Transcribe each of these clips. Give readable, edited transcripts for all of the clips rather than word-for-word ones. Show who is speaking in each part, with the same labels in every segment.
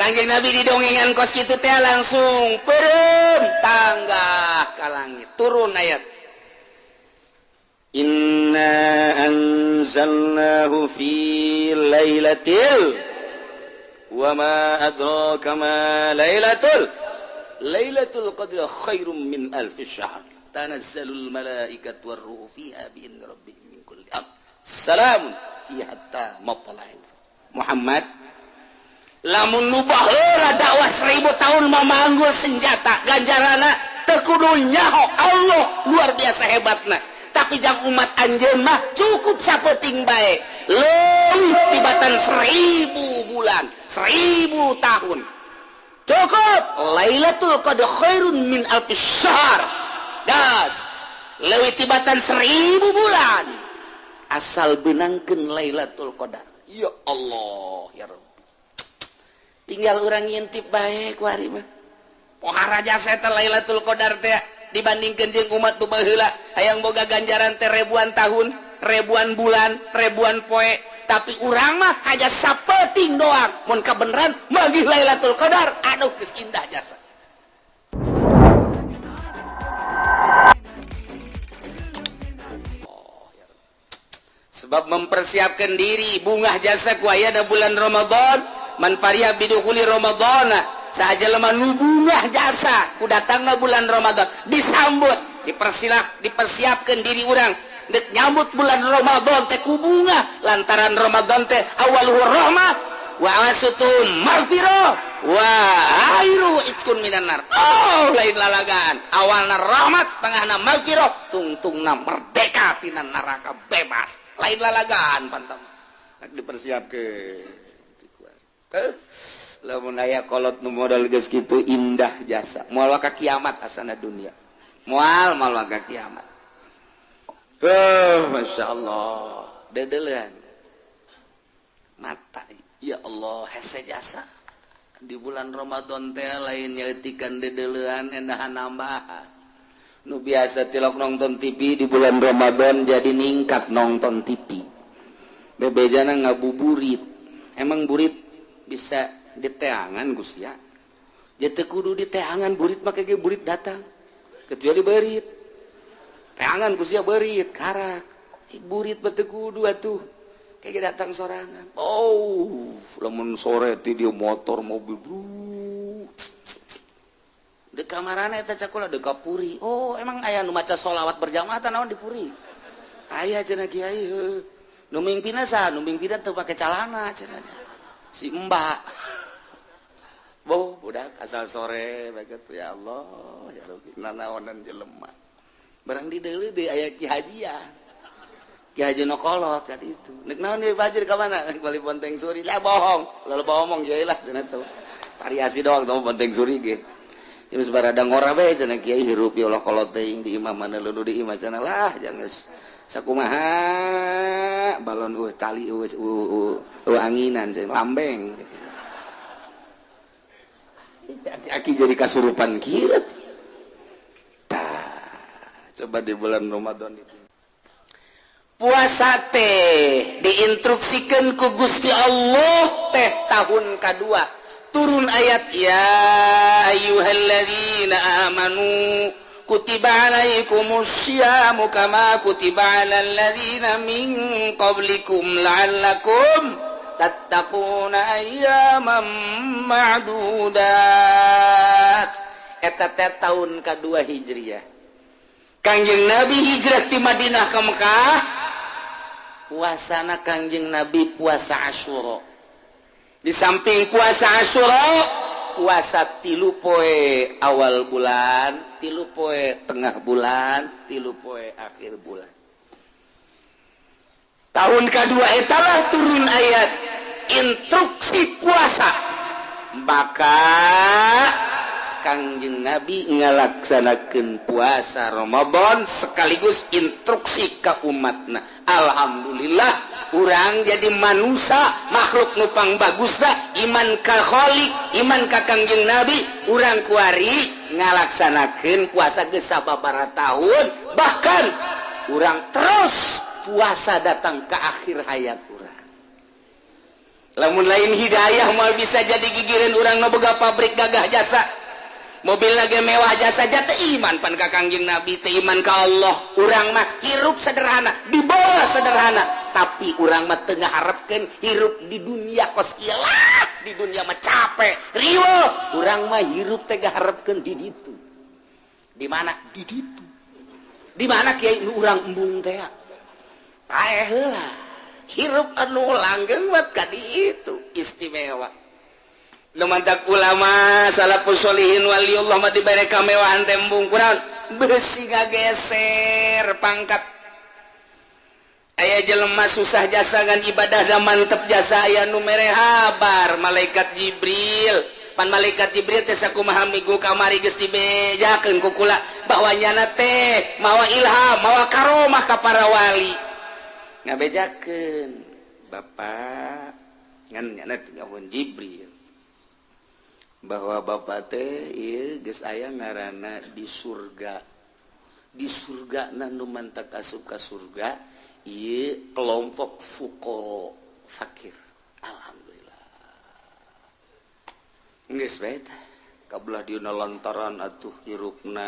Speaker 1: Kangjeng Nabi didongengan kos kitu teh langsung peureum tangga ka langit turun ayat Inna anzalnahu fi lailatil wa ma adraka ma lailatul lailatul qadri khairum min alfi syahr tanazzalul malaikatu warruhu fiha bi idzni rabbihim min kulli amr salamun hiya hatta matla'il Muhammad lamun nu baheula dakwah 1000 tahun mamanggul senjata ganjarana teu kudu nyaho Allah luar biasa hebatna tapi jang umat anjeun mah cukup sapeting bae leuwih tibatan 1000 bulan 1000 tahun cukup Lailatul Qadar khairun min alfi syahr gas leuwih tibatan 1000 bulan asal benangkeun Lailatul Qadar ya Allah ya Rabbi tinggal urang ngintip bae ku ari mah pohara jasa eta Lailatul Qadar teh dibandingkeun jeung umat nu baheula hayang boga ganjaran teh ribuan tahun ribuan bulan ribuan poe tapi urang mah hanya sapeting doang mun kabeneran manggih Lailatul Qadar aduh geus indah jasa. Sebab mempersiapkan diri bungah jasa ku aya da bulan Ramadan man fariha bidukhuli Ramadana saja lemah nu bungah jasa ku datangna bulan Ramadan disambut dipersiapkan diri urang dek nyambut bulan Ramadan teh ku bungah lantaran Ramadan teh awaluhu rahmah wa awasutu maghfirah wa akhiru itqun minan nar. Oh lain lalagan awalna rahmat tengahna maghfirah tungtungna merdeka tina neraka bebas lain lalagan pantam dipersiapkeun lamun aya kolot nu modal geus kitu indah jasa moal ka kiamat asana dunia moal moal ka kiamat. Masya Allah dedelean mata ya Allah hese jasa di bulan Ramadan teh lain nyaetikan dedelean endahan nambahan nu biasa tilok nonton TV di bulan Ramadan jadi ningkat nonton TV bebejana ngabuburit emang burit bisa diteangan Gus ya jadi kudu diteangan burit make ge burit datang kecuali berit teangan Gus ya berit karak burit bete kudu atuh kayak datang sorangan. Oh lamun sore ti dia motor mobil bro di kamarana eta cakula di kapuri. Oh emang aya nu maca sholawat berjamaah tah naon di puri aya cenah kiai heuh nu mingpina saha nu mingpina teu pake calana cenah si mbak boh budak asal sore begitu ya Allah ya Rabbi nanaonan jelema barang di deuleu deui aya ki hajian ki haji nu kolot kan itu nek naon ieu fajr ka mana bali Bonteng Suri lah bohong lalu bohong kiai lah cenah tuh variasi doang tuh Bonteng Suri ge geus barada ngora bae cenah kiai hirup ya Allah kolot teuing di imah mana lulu di imah cenah lah jangan sakumaha balon tali anginan lambeng aki jadi kasurupan kieu. Coba di bulan Ramadan itu puasa teh diinstruksikan ku Gusti Allah teh tahun kedua turun ayat ya ayyuhalladzina amanu kutiba alaikumusyiamu kama kutiba alal ladzina min qablikum la'allakum tattaquna ayyaman ma'dudat. Eta teh tahun kedua Hijriah. Kangjeng Nabi hijrah ti Madinah ke Mekah, puasana Kangjeng Nabi puasa Asyura. Di samping puasa Asyura, puasa 3 poe awal bulan, 3 poe tengah bulan, 3 poe akhir bulan. Tahun kedua etalah turun ayat instruksi puasa. Maka Kangjeng Nabi ngalaksanakeun puasa Ramadan sekaligus instruksi ka umatna. Alhamdulillah urang jadi manusia makhluk nupang bagusna iman ka Khalik, iman ka Kangjeng Nabi, urang kuari ngalaksanakeun puasa geus sababaraha tahun, bahkan urang terus puasa datang ke akhir hayat urang. Lamun lain hidayah, moal bisa jadi gigireun urang nu boga pabrik gagah jasa, mobil lagi mewah jasa jatuh. Iman pan ka Kangjeng Nabi teh, iman ka Allah. Urang mah hirup sederhana, di bawah sederhana, tapi urang mah teu ngaharepkeun hirup di dunia kos kieu lah. Di dunia mah capek, riweuh. Urang mah hirup teh ngaharepkeun di ditu. Di mana? Di ditu. Di mana, Kiai? Nu urang embung teh. Paeh heula, hirup anu langgeng buat ka ditu, istimewa. Nu mantak ulama, salafus sholihin, waliullah mah dibere kamewahan teh embung kurang besi ngageser pangkat. Aya jelema susah jasa kan, ibadah da mantep jasa, aya nu mere habar malaikat Jibril. Pan malaikat Jibril teh sakumaha minggu kamari geus dibejakeun ku kula bahwa nyana teh mawa ilham, mawa karomah ka para wali. Ngabejakeun, Bapak, ngan nyana teh nyahoan Jibril bahwa bapak teh ieu geus aya ngaranna di surga. Di surga na nu mantak asup ka surga ieu kelompok fuqara, fakir. Alhamdulillah, geus bae tah. Kabelah dieuna lantaran atuh hirupna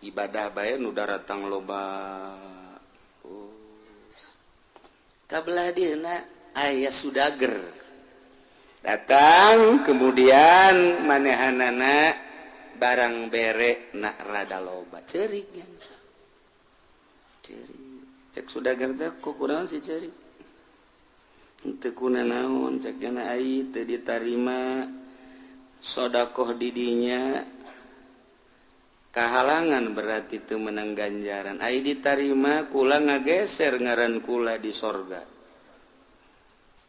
Speaker 1: ibadah bae, nu daratang loba. Oh. Kabelah dieuna aya sudager datang, kemudian manehanana barang bere nak rada loba. Cerik nya, cerik. Cek sudager teh, "Kok kurang sih?" Cerik, "Teu kuna naon," cek nya, "ai teu ditarima sodakoh didinya kahalangan, berarti teu menang ganjaran. Ai ditarima, kula ngageser ngaran kula di sorga."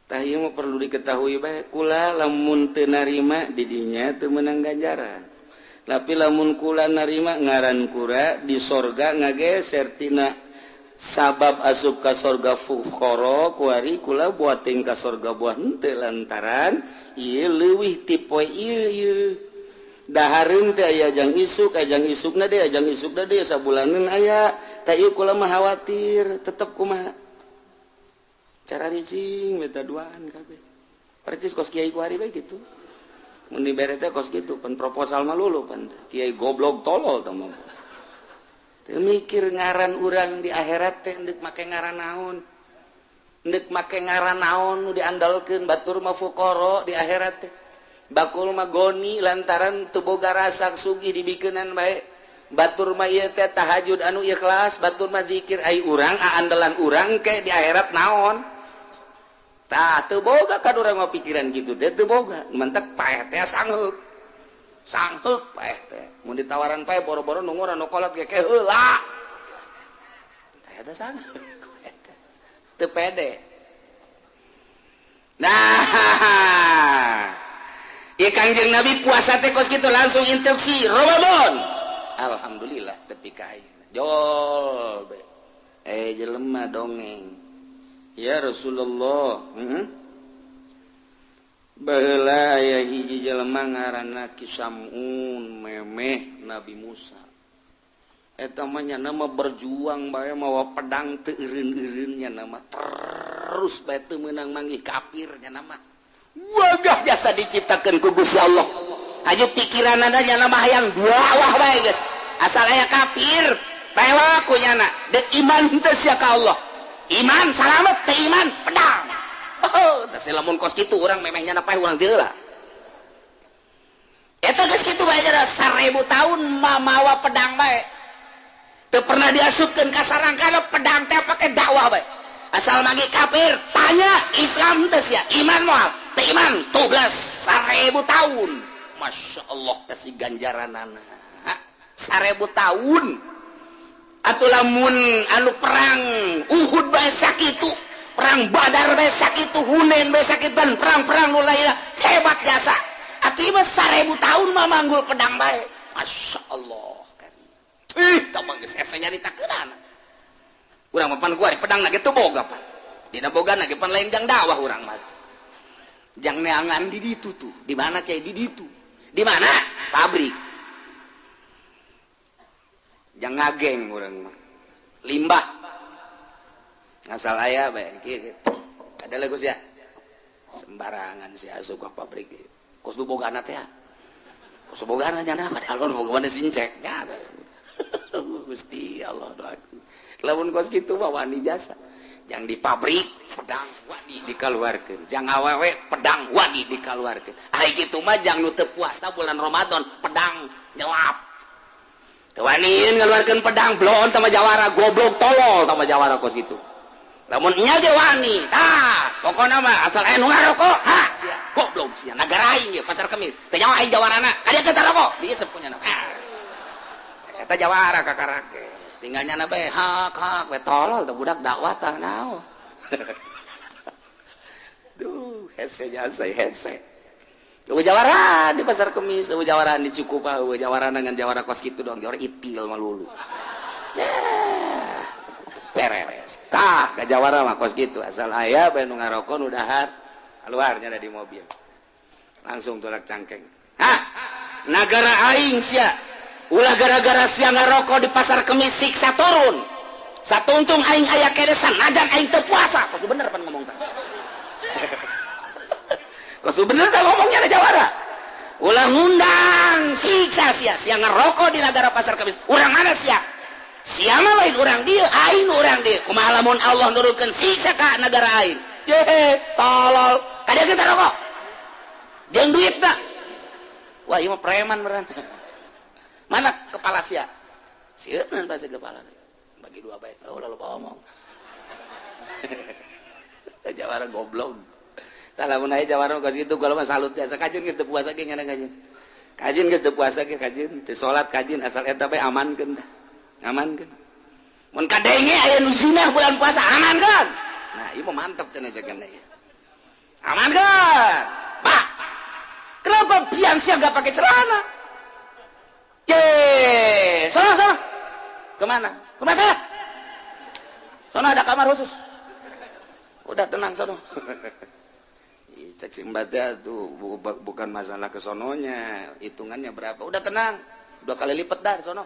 Speaker 1: Tah, ieu mah perlu diketahui bae. Kula lamun teu narima didinya teu menang ganjaran, tapi lamun kula narima, ngaran kula di sorga ngageser. Tina sabab asup ka sorga fuqara kuari, kula buating ka sorga buah henteu, lantaran ieu leuwih ti poe ieu. Ieu dahareun teh aya jang isuk, aya jang isukna deui, aya jang isukna deui, sabulaneun aya. Tah, ieu kula mah khawatir tetep. Kumaha cara ricing minta duaan kabeh, percis kos kiai kuari bae gitu. Mun dibere teh kos kitu. Pan proposal mah lulu, pan kiai goblok tolol tah mah. Teu mikir ngaran urang di akhirat teh endek make ngaran naon, endek make ngaran naon nu diandalkeun. Batur mah fuqara di akhirat teh, bakul mah goni lantaran teu boga rasa sugih, dibikeunan bae. Batur mah ieu teh tahajud anu ikhlas, batur mah zikir. Ai urang, andalan urang ke di akhirat naon? Tah, teu boga kan urang mah pikiran gitu teh, teu boga. Mentek paeh teh sangheuk sangheuk paeh teh. Mun ditawaran paeh, boro-boro nunggu anu kolot ge ke heula. Tah, eta sangheuk teu pede. Nah, ieu Kangjeng Nabi puasa teh kos kitu, langsung instruksi Ramadan. Alhamdulillah tepi ka ayeuna jol. Eh, jelema dongeng, "Ya Rasulullah, Baheula aya hiji jelema ngaranna Ki Samun, memeh Nabi Musa. Eta mah nya mah berjuang bae mawa pedang, teu eureun-eureun nya mah, terus bae teu meunang manggih kafir. Nya mah wagah jasa diciptakeun ku Gusti Allah. Aja pikiranana nya mah hayang dakwah bae geus, asal aya kafir pewa ku nyana. Dek iman teu sia ka Allah, iman salamet, teu iman pedang. Oh, tah lamun kos kitu urang memehnya paeh urang teu lah. Eta geus kitu bae, 1000 tahun mamawa pedang bae, teu pernah diasupkeun ka sarang kana pedang teh, pake dakwah bae. Asal magi kafir, tanya, Islam teu sia? Iman moal? Teu iman, tublas. 1000 tahun, Masya Allah, kasih ganjaranana 1000 tahun. Atau lamun anu perang Uhud bae sakitu, perang Badar bae sakitu, Hunain bae sakitu, dan perang-perang nu lainna hebat jasa, atuh ieu mah 1000 tahun mah manggul pedang bae. Masya Allah kan, ih, tah mah geus hese nyaritakeunana. Urang mah pan kuari pedang na ge teu boga, pan dina boga na ge pan lain jang dakwah. Urang mah jang neangan di ditu tuh. Di mana kayak di ditu? Di mana? Pabrik jang ngageng. Urang mah limbah, ngasal aya bae kieu. Ada lagu ya. Sembarangan si asup ka pabrik. Kos nu bogana teh. Kos bogana nyana padahal nu bogana sincek nya. Gusti Allah doaku. Lamun kos kitu mah wani jasa. Yang di pabrik pedang wani dikaluarkeun, jang awewe pedang wani dikaluarkeun. Ai kitu mah jang nu teu puasa bulan Ramadan pedang nyelap. Teu waniin ngaluarkeun pedang blon tama jawara goblok tolol tama jawara kos kitu. Lamun nya ge wani, tah pokona mah asal aya nu ngarokok, ha sia goblok sia nagara aing ge pasar kemis. Teu nyawa aing jawarana, kadieu teh rokok, dieu punya. Eta jawara kakarake. Tinggalnya na bae hak hak we tolol teh budak dakwah tah naon. Duh, hese jasa hese. Eueuh jawara di pasar kemis, eueuh jawara di Cikupa, eueuh jawara dengan jawara kos kitu doang, jawara itil malulu. Yeah. Pereres. Tah, ka jawara mah kos kitu, asal aya bae nu ngarokok nu dahar, keluarnya di mobil. Langsung tolak cangkeng. Hah? Nagara aing sia. Ulah gara-gara sia ngarokok di pasar kemis siksa turun. Satungtung aing aya keneh sanajan aing teu puasa. Kos bener pan ngomong tah. Kos bener tah ngomongnya ada jawara. Ulah ngundang siksa sia, sia ngerokok di nagara pasar kemis. Urang mana sia? Sia mah lain urang dieu, aing urang dieu. Kumaha lamun Allah nurunkeun siksa ka nagara aing? Yehe, tolol. Kadieu kita rokok. Jeung duitna. Wah, ieu mah preman meureun. Mana kepala sia? Sieun pasti kepala. Bagi dua baik. Oh, lalu ngomong. Jawara goblok. Tah lamun aya jawara kos kitu kalau mah salut jasa kajeun geus teu puasa ge ngana kajeun. Kajeun geus teu puasa ge kajeun, teu salat kajeun asal eta bae amankeun tah. Amankeun. Mun kadenge aya nu zinah bulan puasa amankeun. Nah, ieu mah mantep cenah jagan ieu. Amankeun. Pak. Kenapa biang sia enggak pakai celana? Ye, sono sono. Kemana? Ke rumah saya. Sono ada kamar khusus. Udah tenang sono. Cek si mbak tuh bukan masalah kesononya, hitungannya berapa. Udah tenang, 2 kali lipat dah sono.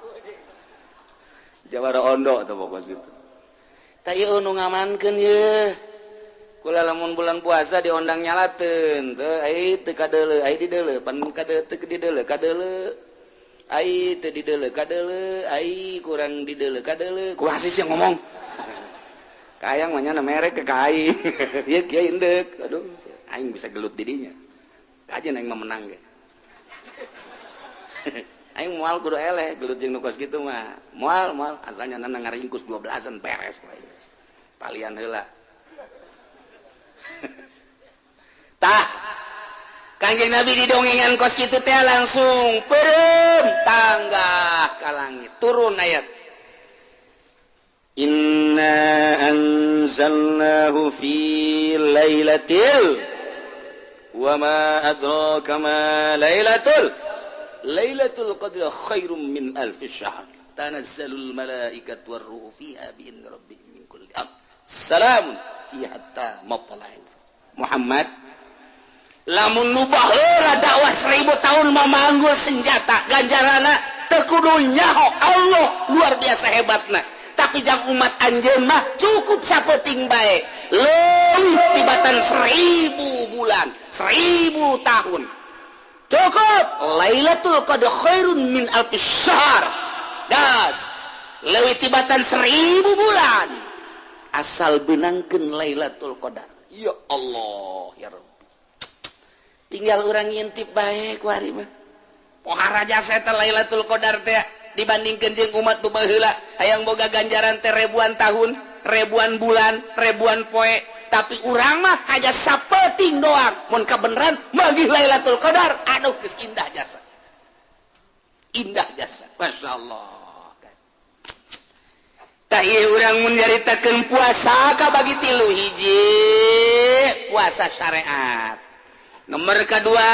Speaker 1: Jawara ondo atau pokok situ. Tak ieu nu ngamankeun ye. Kula lamun bulan puasa diondang nyalateun teu ai teu kadeuleu, ai dideuleu, pan kadeuleu teu dideuleu, kadeuleu. Ai teu dideuleu, kadeuleu, ai kurang dideuleu, kadeuleu. Kumaha sih yang ngomong? Kayang mah nya merek ke ka aing. Ieu kieu indeuk. Aduh, aing bisa gelut di dinya. Kajeun aing mah menang ge. Aing moal kudu eleh gelut jeung nu kos kitu mah. Moal moal asalnya nana ngaringkus 12-an beres we. Palian heula. Tah. Kanjeng Nabi didongengan kos kitu teh langsung peureum tanggah ka langit. Turun ayat. Inna anzalnahu fi lailatil wa ma adraka ma lailatul lailatul qadri khairum min alfi syahr tanazzalul malaikatu warruhu fiha bi idzni rabbihim min kulli amr salamun hiya hatta matla'il Muhammad lamun nu baheula dakwah 1000 tahun mamanggul senjata ganjarana teu kudu nyaho Allah luar biasa hebatna. Tapi jang umat anjeun mah cukup sapeting bae leuwih tibatan 1000 bulan 1000 tahun cukup Lailatul Qadar khairun min alfi syahr gas leuwih tibatan 1000 bulan asal benangkeun Lailatul Qadar. Ya Allah ya Rabbi, tinggal urang ngintip bae ku ari mah pohara jasa eta Lailatul Qadar teh dibandingkan jeung umat nu baheula hayang boga ganjaran teh ribuan tahun, ribuan bulan, ribuan poe, tapi urang mah aja sapeting doang mun kabeneran magih Lailatul Qadar aduh geus indah jasa. Indah jasa. Masyaallah. Tah ieu urang mun nyaritakeun puasa kabagi 3 hiji puasa syariat. Nomor kedua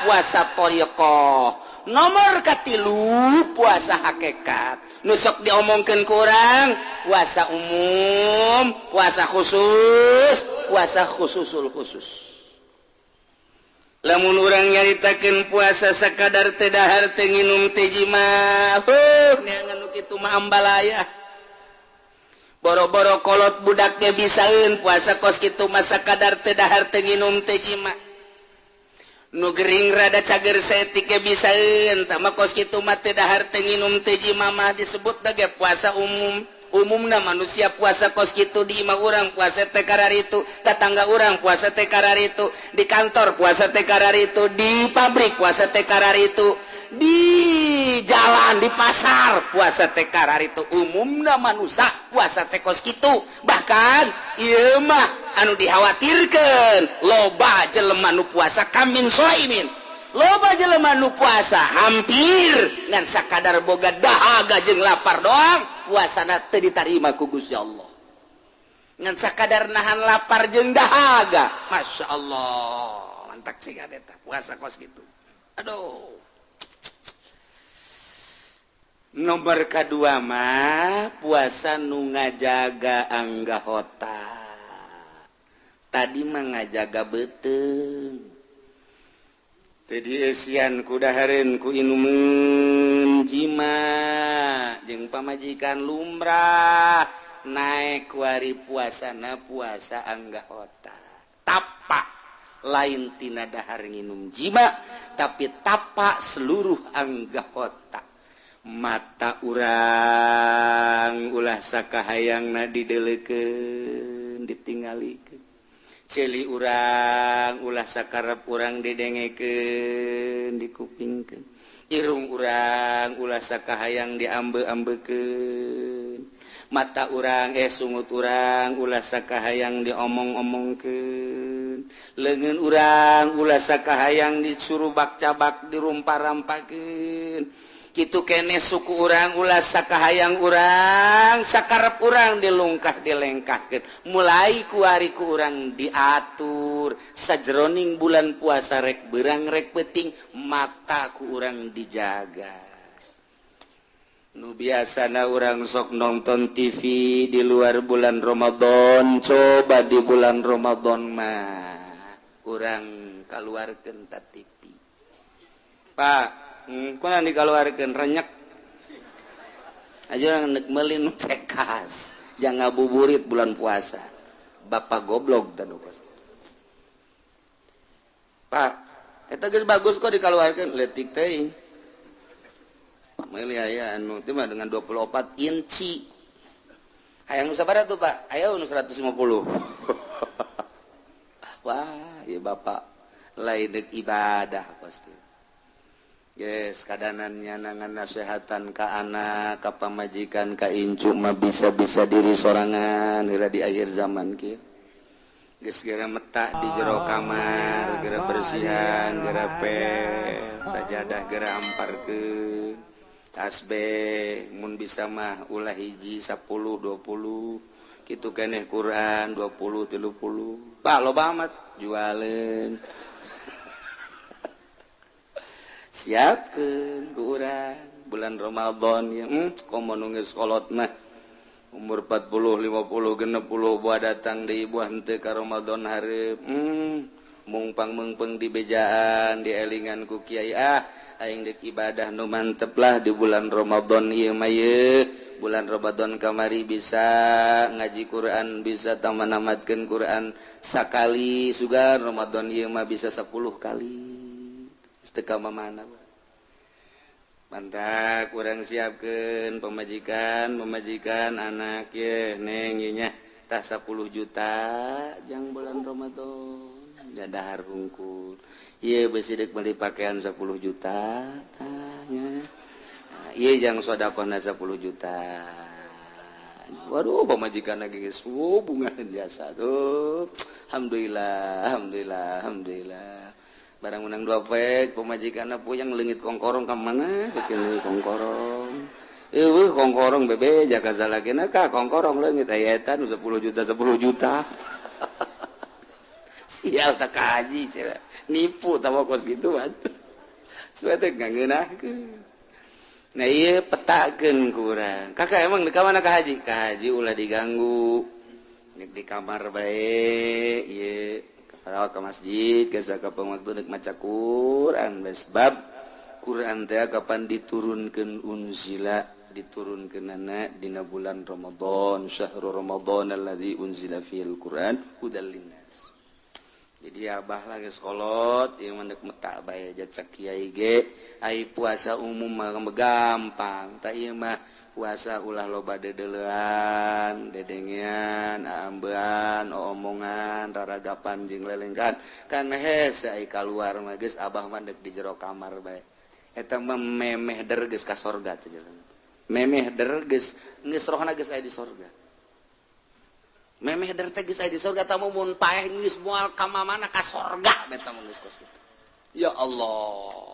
Speaker 1: puasa thariqah. Nomor katilu puasa hakikat. Nu sok diomongkeun ku urang puasa umum, puasa khusus, puasa khususul khusus. Lamun urang nyaritakeun puasa sakadar teu dahar teu nginum teu jima, heuh neangan nu kitu mah ambalaya. Boro-boro kolot budak ge bisaeun puasa kos kitu masa kadar teu dahar teu nginum teu jima. Nu gering rada cager saeutik ge bisaeun tah mah kos kitu mah teu dahar teu nginum teu jima mah disebut ge puasa umum. Umumna manusia puasa kos kitu di imah urang puasa teh kararitu, tetangga urang puasa teh kararitu, di kantor puasa teh kararitu, di pabrik puasa teh kararitu, di jalan di pasar puasa teh kararitu. Umumna manusia puasa teh kos kitu. Bahkan ieu mah anu dikhawatirkeun loba jelema nu puasa kamin soimin, loba jelema nu puasa hampir ngan sakadar boga dahaga jeung lapar doang, puasana teu ditarima ku Gusti Allah. Ngan sakadar nahan lapar jeung dahaga, Masya Allah, mantak sih eta puasa kos gitu. Aduh. Nomor kedua mah puasa nu ngajaga anggahota. Tadi mah ngajaga beuteung. Teu dieusian ku dahareun ku inumeun jima jeung pamajikan lumrah naek kuari puasana puasa anggahota. Tapa lain tina dahar nginum jima tapi tapa seluruh anggahota. Mata urang ulah sakahayangna dideleukeun ditinggalikeun. Ceuli urang ulah sakarep urang didengekeun dikupingkeun. Irung urang ulah sakahayang diambe-ambekeun. Mata urang sungut urang ulah sakahayang diomong-omongkeun. Leungeun urang ulah sakahayang disurubak-cabak dirumpah-rampakeun. Kitu kene suku urang ulah sakahayang urang sakarep urang dilungkah dilengkahkeun. Mulai kuari ku urang diatur sajroning bulan puasa rek beurang rek peuting mata ku urang dijaga. Nu biasana urang sok nonton TV di luar bulan Ramadan, coba di bulan Ramadan mah urang kaluarkeun ta TV. Pak, kuna dikaluarkeun renyek aja nek meuli nu cekas jangan ngabuburit bulan puasa. Bapak goblok tah kos. Pak, eta geus bagus kok dikaluarkeun leutik teuing. Meuli aya anu teh mah dengan 24 inci. Hayang nu sabaraha tuh, Pak? Aya nu 150. Wah, ieu bapak lain deuk ibadah pasti. Yes, kadanannya nangan nasehatan ka anak, ka pamajikan, ka incu mah bisa-bisa diri sorangan heula di akhir zaman kieu. Geus geura metak di jero kamar, geura bersihan, geura pel, sajadah geura amparkeun. Tasbih mun bisa mah ulah hiji 10 20 kitu keneh Quran 20 30. Bah loba amat jualeun. Siapkeun ku urang bulan Ramadan ya, komo nu geus kolot mah umur 40 50 60 buah datang deui buah henteu ka Ramadan hareup. Mungpang meungpeung di bejaan dielingan ku kiai, ah aing deuk ibadah nu mantep lah di bulan Ramadan ieu mah ye. Bulan Ramadan kamari bisa ngaji Quran, bisa tamanamatkeun Quran sakali, sugan Ramadan ieu mah bisa 10 kali. Teu ka mana mantap kurang siapkeun pemajikan anak ye neng ieu nya tah 10 juta jang bulan Ramadan jadahar hungkul ieu beusi deuk meuli pakaian 10 juta tah nya ieu jang sedekahna 10 juta. Waduh pamajikan lagi geus bunga biasa tuh. Alhamdulillah alhamdulillah alhamdulillah. Barang menang 2 poe pamajikanna puyeng leungit kongkorong ka mana sakieu kongkorong. Eueuh kongkorong bebe jaga salagena ka kongkorong leungit aya eta nu 10 juta 10 juta. Sial tak kaji cenah. Nipu tah kos kitu atuh. Supaya teh ngeunahkeun. Nah ieu petakeun ku urang. Kakak emang di ka mana ka haji? Ka haji ulah diganggu. Nek di kamar bae ieu. Kalau ke masjid geus ka waktu nek maca Quran sebab Quran teh kapan diturunkeun unzila diturunkeunana dina bulan Ramadan, syahrul Ramadan alladzi unzila fihil Qur'an hudal linnas. Jadi abah lagi sekolot ieu mah deuk meta bae jacak kiai ge ai puasa umum mah gampang tah ieu mah puasa ulah loba dedelean, dedengean, aambean, omongan, raragapan jeung lelenggan kan hese ai kaluar mah geus abah mah deuk di jero kamar bae. Eta mah memeh der geus ka sorga teh jelema. Memeh der geus geus rohna geus aya di sorga. Memeh der teh geus aya di sorga tamu mun paeh geus moal ka mamana ka sorga eta mah geus kos kitu. Ya Allah.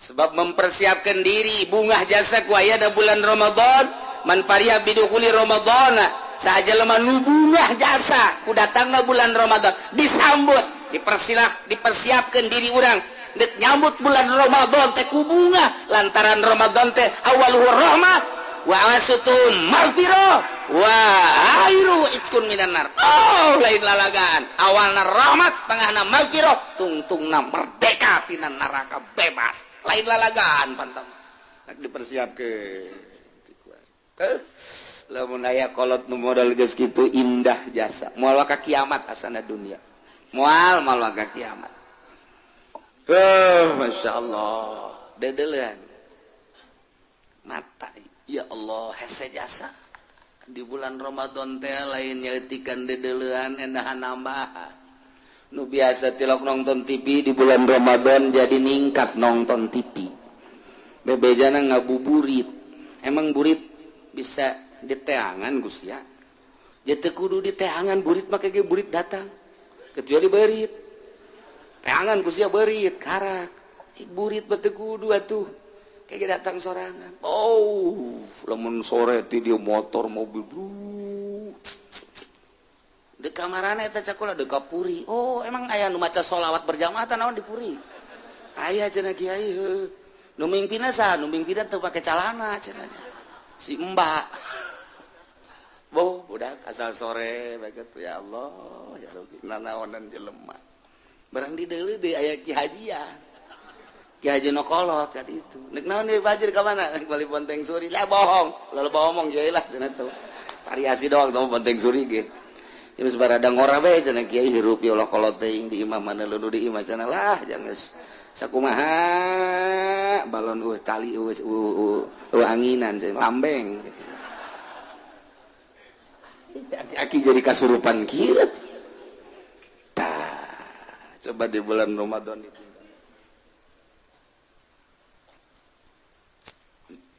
Speaker 1: Sebab mempersiapkan diri bungah jasa ku aya da bulan Ramadan, man fariha bidukhuli Ramadana, saja lemah nu bungah jasa ku datangna bulan Ramadan disambut, dipersilah, dipersiapkan diri urang dek nyambut bulan Ramadan teh ku bungah lantaran Ramadan teh awaluhu rahmah wa awasutu maghfirah wa akhiru itqun minan nar. Oh, lain lalagan, awalna rahmat, tengahna maghfirah, tungtungna merdeka tina neraka bebas. Lain lalagan pantam dipersiapkeun. Lamun aya kolot nu modal geus kitu indah jasa moal ka kiamat asana dunia moal moal ka kiamat. Masya Allah dedelean mata ya Allah hese jasa di bulan Ramadan teh lain nyaetikan dedelean endahan nambahan. Nu biasa tilok nonton TV di bulan Ramadan jadi ningkat nonton TV. Bebejana ngabuburit. Emang burit bisa diteangan Gus ya? Ya teu kudu diteangan burit mah ge burit datang. Kecuali berit. Teangan Gus ya berit karak. Burit mah teu kudu atuh. Kayak datang sorangan. Oh, lamun sore ti dia motor mobil bro. Di kamarana eta cakula deka puri. Oh, emang aya nu maca sholawat berjamaah tah naon di puri? Aya cenah kiai heuh. Nu mimpinna saha? Nu mimpinna teu pake calana cenah. Si Mbak. Boh, budak asal sore bae ya Allah, ya Rabbi, nanaonan jelema. Barang di deuleu deui aya ki hajian. Ki haji nu kolot ka ditu. Nek naon ieu fajir ka mana? Bali Bonteng Suri. Lah bohong. Lalu bohong kiai lah cenah tuh. Variasi doang teh Bonteng Suri ge. Terus barada ngora bae cenah kiai hirup ya Allah kolot teuing di imah mana leuneuh di imah cenah lah jangan sakumaha balon eueuh tali eueuh anginan cenah lambeng. Aki jadi kasurupan kieu. Tah, coba di bulan Ramadan itu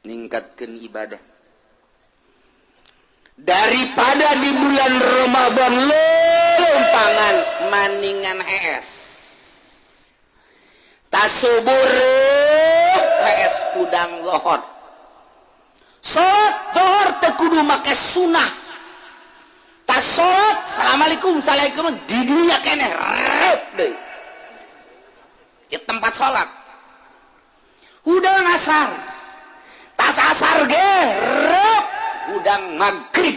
Speaker 1: ningkatkeun ibadah. Daripada di bulan Ramadan lompangan maningan hees tasubur hees kudang lohor salat zuhur teu kudu make sunah tas salat assalamualaikum assalamualaikum di dunia keneh reup deui di tempat salat hudang asar tas asar ge reup udang maghrib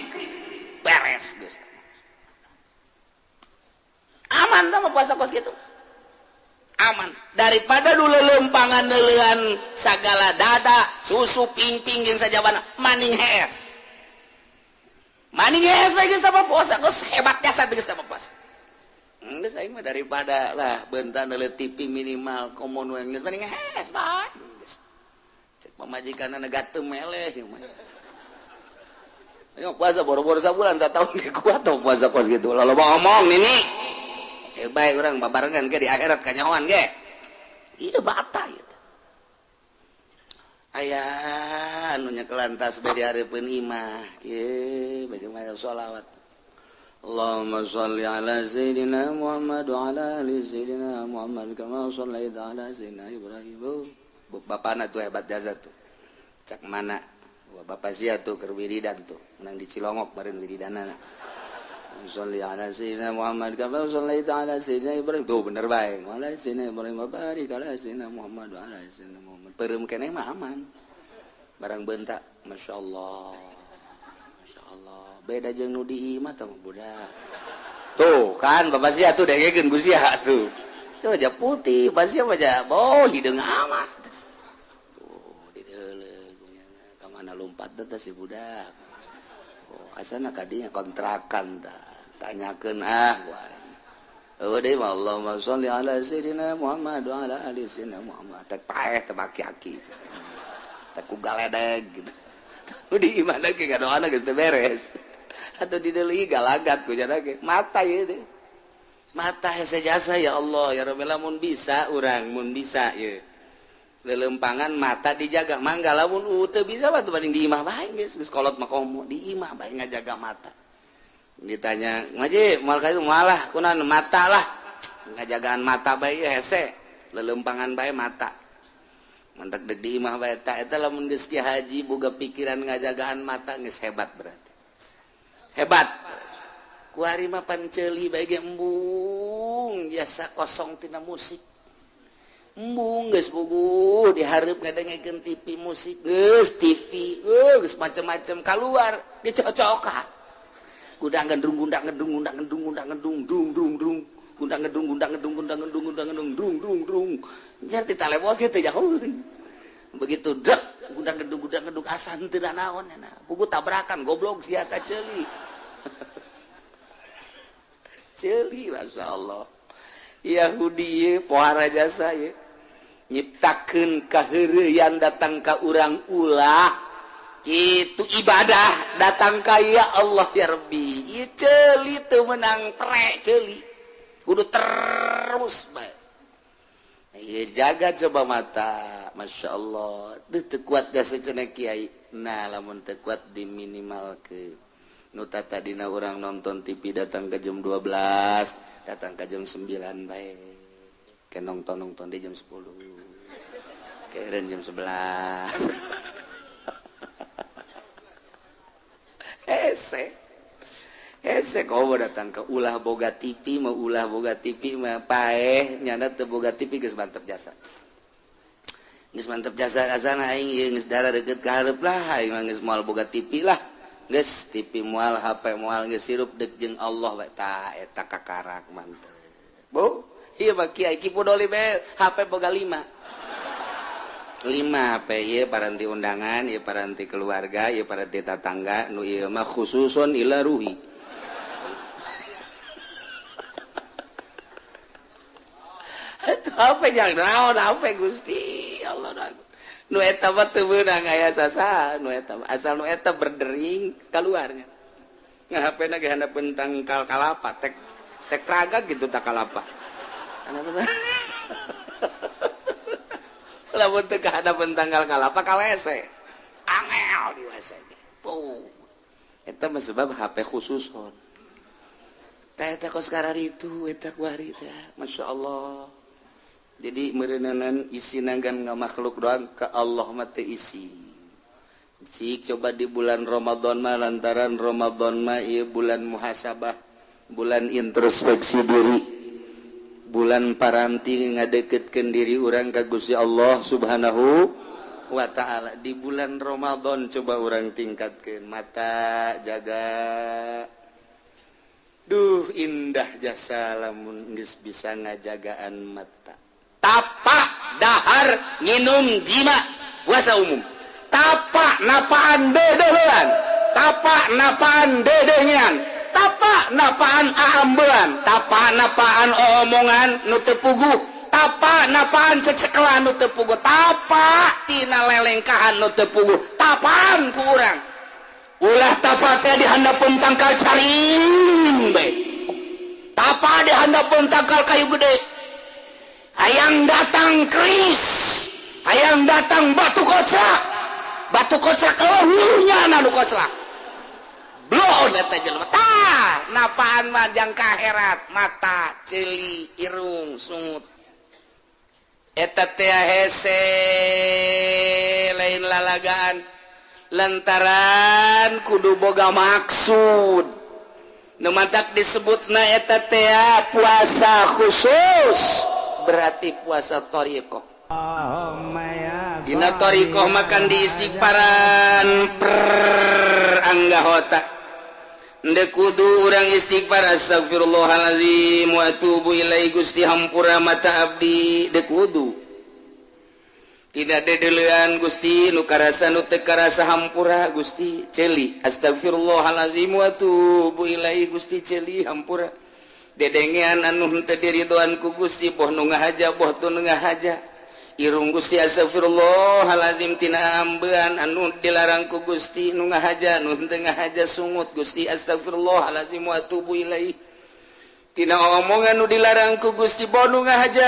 Speaker 1: beres geus. Aman tah puasa kos kitu. Aman daripada dulu lempangan neuleuan sagala dada, susu pingping jeung sajabana maning hees. Maning hees bae geus apa puasa geus hebat jasa geus apa puasa. Geus aing mah daripada lah beunta neuleuh TV minimal komo nu geus maning hees bae. Geus. Cek pamajikanna gatem meleh ieu mah. Ayo puasa boro-boro sabulan satahun ge kuat tong puasa kos gitu. Lalu ngomong nini. Bae urang babarengan ge di akhirat kanyahoan ge. Ieu bata ieu teh. Aya anu nyekelan tas bae di hareupeun imah. Ieu baca maca sholawat. Allahumma shalli ala sayyidina Muhammad wa ala ali sayyidina Muhammad kama shallaita ala sayyidina Ibrahim. Bapana tuh hebat jasa tuh. Cak mana? Bapak sia tuh keur wiridan tuh menang di Cilongok baren wiridanana. Sholli ala sayyidina Muhammad kama shallaita ala sayyidina Ibrahim. Tuh bener bae. Wa ala sayyidina Ibrahim wa barik ala sayyidina Muhammad wa ala sayyidina Muhammad. Peureum keneh mah aman. Barang bentak masyaallah. Masyaallah. Beda jeung nu di imah tah budak. Tuh kan bapak sia tuh dengekeun ku sia tuh. Tuh aja putih, bapak sia mah boh hideung amat. Tuh dideuleu. tempat teh si budak. Oh, asana kadinya kontrakan tah. Tanyakeun ah wah. Eueuh deui mah Allahumma sholli ala sayidina Muhammad wa ala ali sayidina Muhammad. Teh paeh teh baki-aki. Teh ku galedeg gitu. Di imah ge ngadoana geus teu beres. Atau di deui galagat ku jana ge. Mata ieu teh. Mata hese jasa ya Allah ya Rabbi, lamun bisa urang mun bisa ieu. Lelempangan mata dijaga mangga, lamun teu bisa mah teu banding di imah bae geus, geus kolot mah komo di imah bae ngajaga mata. Ditanya ngaji moal ka malah kunaon mata lah ngajagaan mata bae hese lelempangan bae mata. Mantak deuk di imah bae ta eta lamun geus ki haji boga pikiran ngajagaan mata geus hebat berarti. Hebat. Kuari mah pan ceuli bae ge embung biasa kosong tina musik. Embung geus puguh dihareup ngadengekeun TV musik geus TV geus macem-macem kaluar dicocokan. Gundang gendung gundang gendung gundang gendung gundang gendung dung dung dung gundang gendung gundang gendung gundang gendung gundang gendung dung dung dung. Nya ditalebos ge teu jauheun. Begitu dek gundang gendung asa henteu naon nya puguh tabrakan goblok sia ta ceuli. Ceuli masyaallah. Yahudi ye pohara jasa ye. Nyiptakeun kaheureuyan datang ka urang ulah. Kitu ibadah datang ka ya Allah ya Rabbi. Ieu ceuli teu meunang pre ceuli. Kudu terus bae. Ieu jaga coba mata. Masya Allah. Teu kuat jasa cenah kiai. Nah lamun teu kuat diminimalkeun. Nu tadina urang nonton TV datang ke jam 12, datang ke jam 9 bae. Ke nonton-nonton di jam 10. Keren jam 11. Hese. Hese komo datang ke ulah boga TV, mau ulah boga TV mah paeh nyana teu boga TV geus mantep jasa. Geus mantep jasa asana aing ieu geus dara deukeut ka hareup lah, aing mah geus moal boga TV lah. Geus TV moal, HP moal geus sirup deuk jeung Allah bae tah eta kakarak mantep. Bu, ieu mah kiai Ki Pudoli bae HP boga 5. 5 HP ieu paranti undangan, ieu paranti keluarga, ieu paranti tatangga, nu ieu mah khususun ila ruhi. Eta HP jang naon HP Gusti Allah. Nu eta mah teu meunang aya sasaha nu eta mah asal nu eta berdering kaluarnya. Nga HP-na ge handapeun tangkal kalapa tek tek raga gitu tak kalapa. Lamun teu kahadapeun tangkal kalapa ka WC. Angel di WC. Puh. Eta mah sebab HP khususon. Teh eta kos kararitu eta kuari teh. Masyaallah. Jadi meureunanan isina gan ngamakhluk doang ka Allah mah teu isi. Cik coba di bulan Ramadan mah lantaran Ramadan mah ieu bulan muhasabah, bulan introspeksi diri, bulan paranti ngadeukeutkeun diri urang ka Gusti Allah Subhanahu wa taala. Di bulan Ramadan coba urang tingkatkeun mata jaga. Duh indah jasa lamun geus bisa ngajagaan mata. Tapak dahar nginum jima puasa umum. Tapak napaan dedehan, tapak napaan dedengan, tapak napaan aambean, tapak napaan omongan nu teu puguh, tapak napaan cecekelan nu teu puguh, tapak tina lelengkahan nu teu puguh, tapaan ku urang. Ulah tapak teh di handapeun tangkal caring bae. Tapak di handapeun tangkal kayu gede. Hayang datang keris, hayang datang batu koclak, batu koclak eueuhnya nu koclak. Bloon eta jelema. Tah, napaan mah jang kaherat, mata, ceuli, irung, sungut. Eta teh hese lain lalagaan lantaran kudu boga maksud. Nu mantak disebutna eta teh puasa khusus. Berarti puasa thariqah. Dina thariqah makan di istighfaran per anggahota. Ndek kudu urang istighfar astagfirullahalazim wa atubu ilaihi Gusti hampura mata abdi dek kudu. Tidak dedelean Gusti nu karasa nu teu karasa hampura Gusti ceuli astagfirullahalazim wa atubu ilaihi Gusti ceuli hampura. Dedengean anu henteu diridoan ku Gusti boh nu ngahaja boh teu nu ngahaja. Irung Gusti astagfirullahalazim tina ambean anu dilarang ku Gusti nu ngahaja nu henteu ngahaja sungut Gusti astagfirullahalazim wa atubu ilaihi. Tina omongan nu dilarang ku Gusti boh nu ngahaja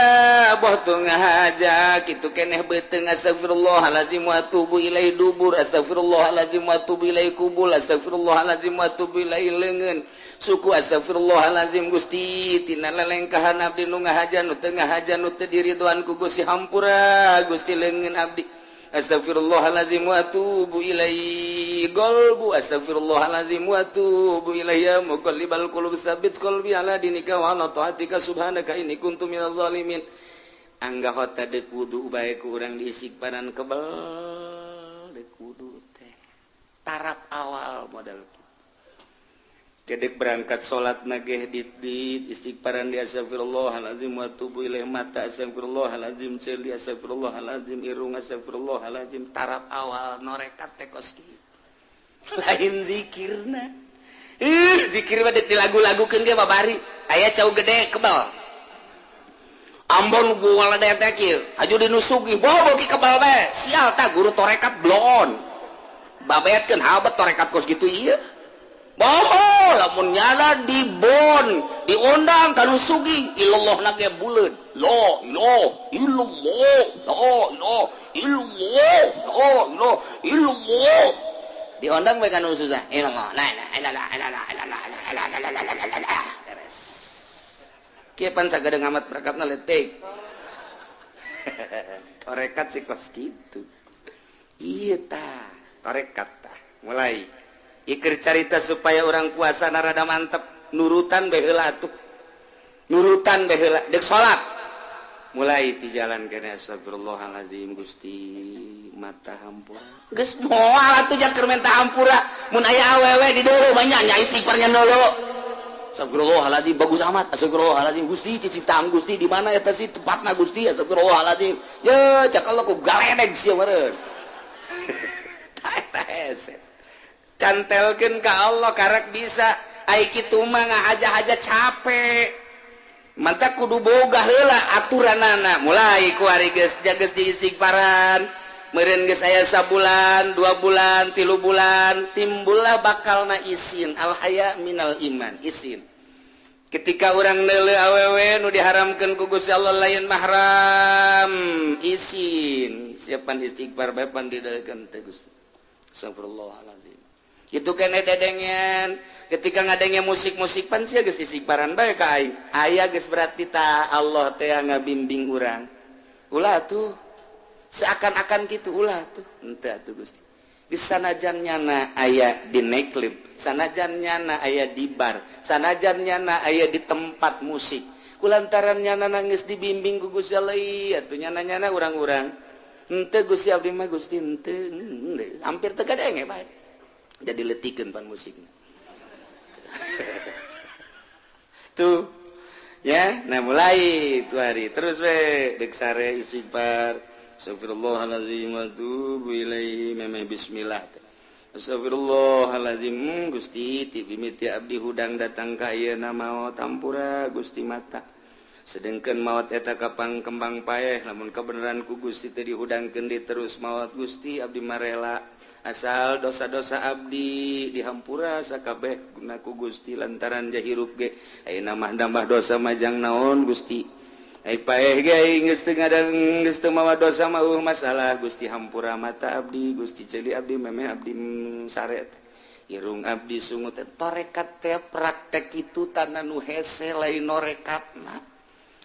Speaker 1: boh teu ngahaja kitu keneh beuteung astagfirullahalazim wa atubu ilaihi dubur astagfirullahalazim wa atubu ilaihi kubul astagfirullahalazim wa atubu ilaihi leungeun suku astagfirullahalazim Gusti tina lelengkahan abdi nu ngahaja nu teu ngahaja nu teu diridoan ku Gusti hampura Gusti leungeun abdi astagfirullahalazim wa atubu ilaihi qalbu astagfirullahalazim wa atubu ilaihi ya muqallibal qulub tsabbit qalbi ala dinika wa ala taatika subhanaka inni kuntu minaz zalimin. Angga hota deuk wudu bae ku urang diistighfaran kebel deuk wudu teh tarap awal modal kedek berangkat salat nageh dit istighfaran di astagfirullahalazim wa atubu ilaih mata astagfirullahalazim ceuli astagfirullahalazim irung astagfirullahalazim tarap awal norekat teh kos kieu lain zikirna zikir mah dilagu-lagukeun ge babari aya cau gede kebal ambon gua ledek kieu aju dinusugi bobo ki kebal bae sial tah guru torekat bloon babeatkeun habet torekat kos kitu ieu. Boho lamun nyala di bon diundang kanu sugi ilallah nage buleud la ilaha illallah la ilaha illallah la ilaha illallah diundang bae kanu susah ilallah la ilaha illallah la ilaha illallah beres kieu pan sagadeng amat berkatna leutik torekat si kos kitu ieu tah torekat tah mulai ikir carita supaya orang puasa rada mantep nurutan bae heula atuh nurutan bae heula deuk salat mulai ti jalan kana astagfirullahalazim Gusti mata hampura geus moal atuh jaker menta hampura mun aya awewe di dulu banyak nya istighfarnya dulu astagfirullahalazim bagus amat astagfirullahalazim Gusti ciciptaan Gusti di mana eta sih tempatna Gusti astagfirullahalazim ye cak Allah ku galedeg sia meureun eta hese cantelkeun ka Allah karek bisa ai kitu mah ngahaja-haja capek mantap kudu boga heula aturanana mulai ku ari geus geus diistighfaran meureun geus aya sabulan 2 bulan 3 bulan timbullah bakalna isin al haya minal iman isin ketika urang neuleuh awewe nu diharamkeun ku Gusti Allah lain mahram isin siapan istighfar bae pan didalkeun teh Gusti astagfirullahalazim itu kene dedengen ketika ngadenge musik-musik pan sia geus istighfaran bae ka aing aya geus berarti ta Allah teh ngabimbing urang ulah tuh seakan-akan kitu ulah tuh henteu atuh Gusti di sanajan nyana aya di nightclub sanajan nyana aya di bar sanajan nyana aya di tempat musik kulantaran nyana nangis dibimbing ku Gusti Allah atuh nyana-nyana urang-urang henteu Gusti abdi mah Gusti henteu hampir teu kadenge bae jadi letikeun pan musikna tuh ya nah mulai tuh hari terus we deuk sare istighfar astagfirullahalazim wa atubu ilaihi memeh bismillah astagfirullahalazim Gusti ti mimiti abdi hudang datang ka ayeuna maot hampura Gusti mata sedengkeun maot eta kapang kembang paeh lamun kabeneran ku Gusti teh dihudangkeun di terus maot Gusti abdi marela asal dosa-dosa abdi dihampura sakabeh guna ku Gusti lantaran jahirup ge ayeuna mah nambah dosa majang naon Gusti ai paeh ge geus teu ngadang geus teu mawa dosa mah masalah Gusti hampura mata abdi Gusti ceuli abdi memeh abdi sare irung abdi sungut torekat teh praktek itu tanah nu hese lain norekatna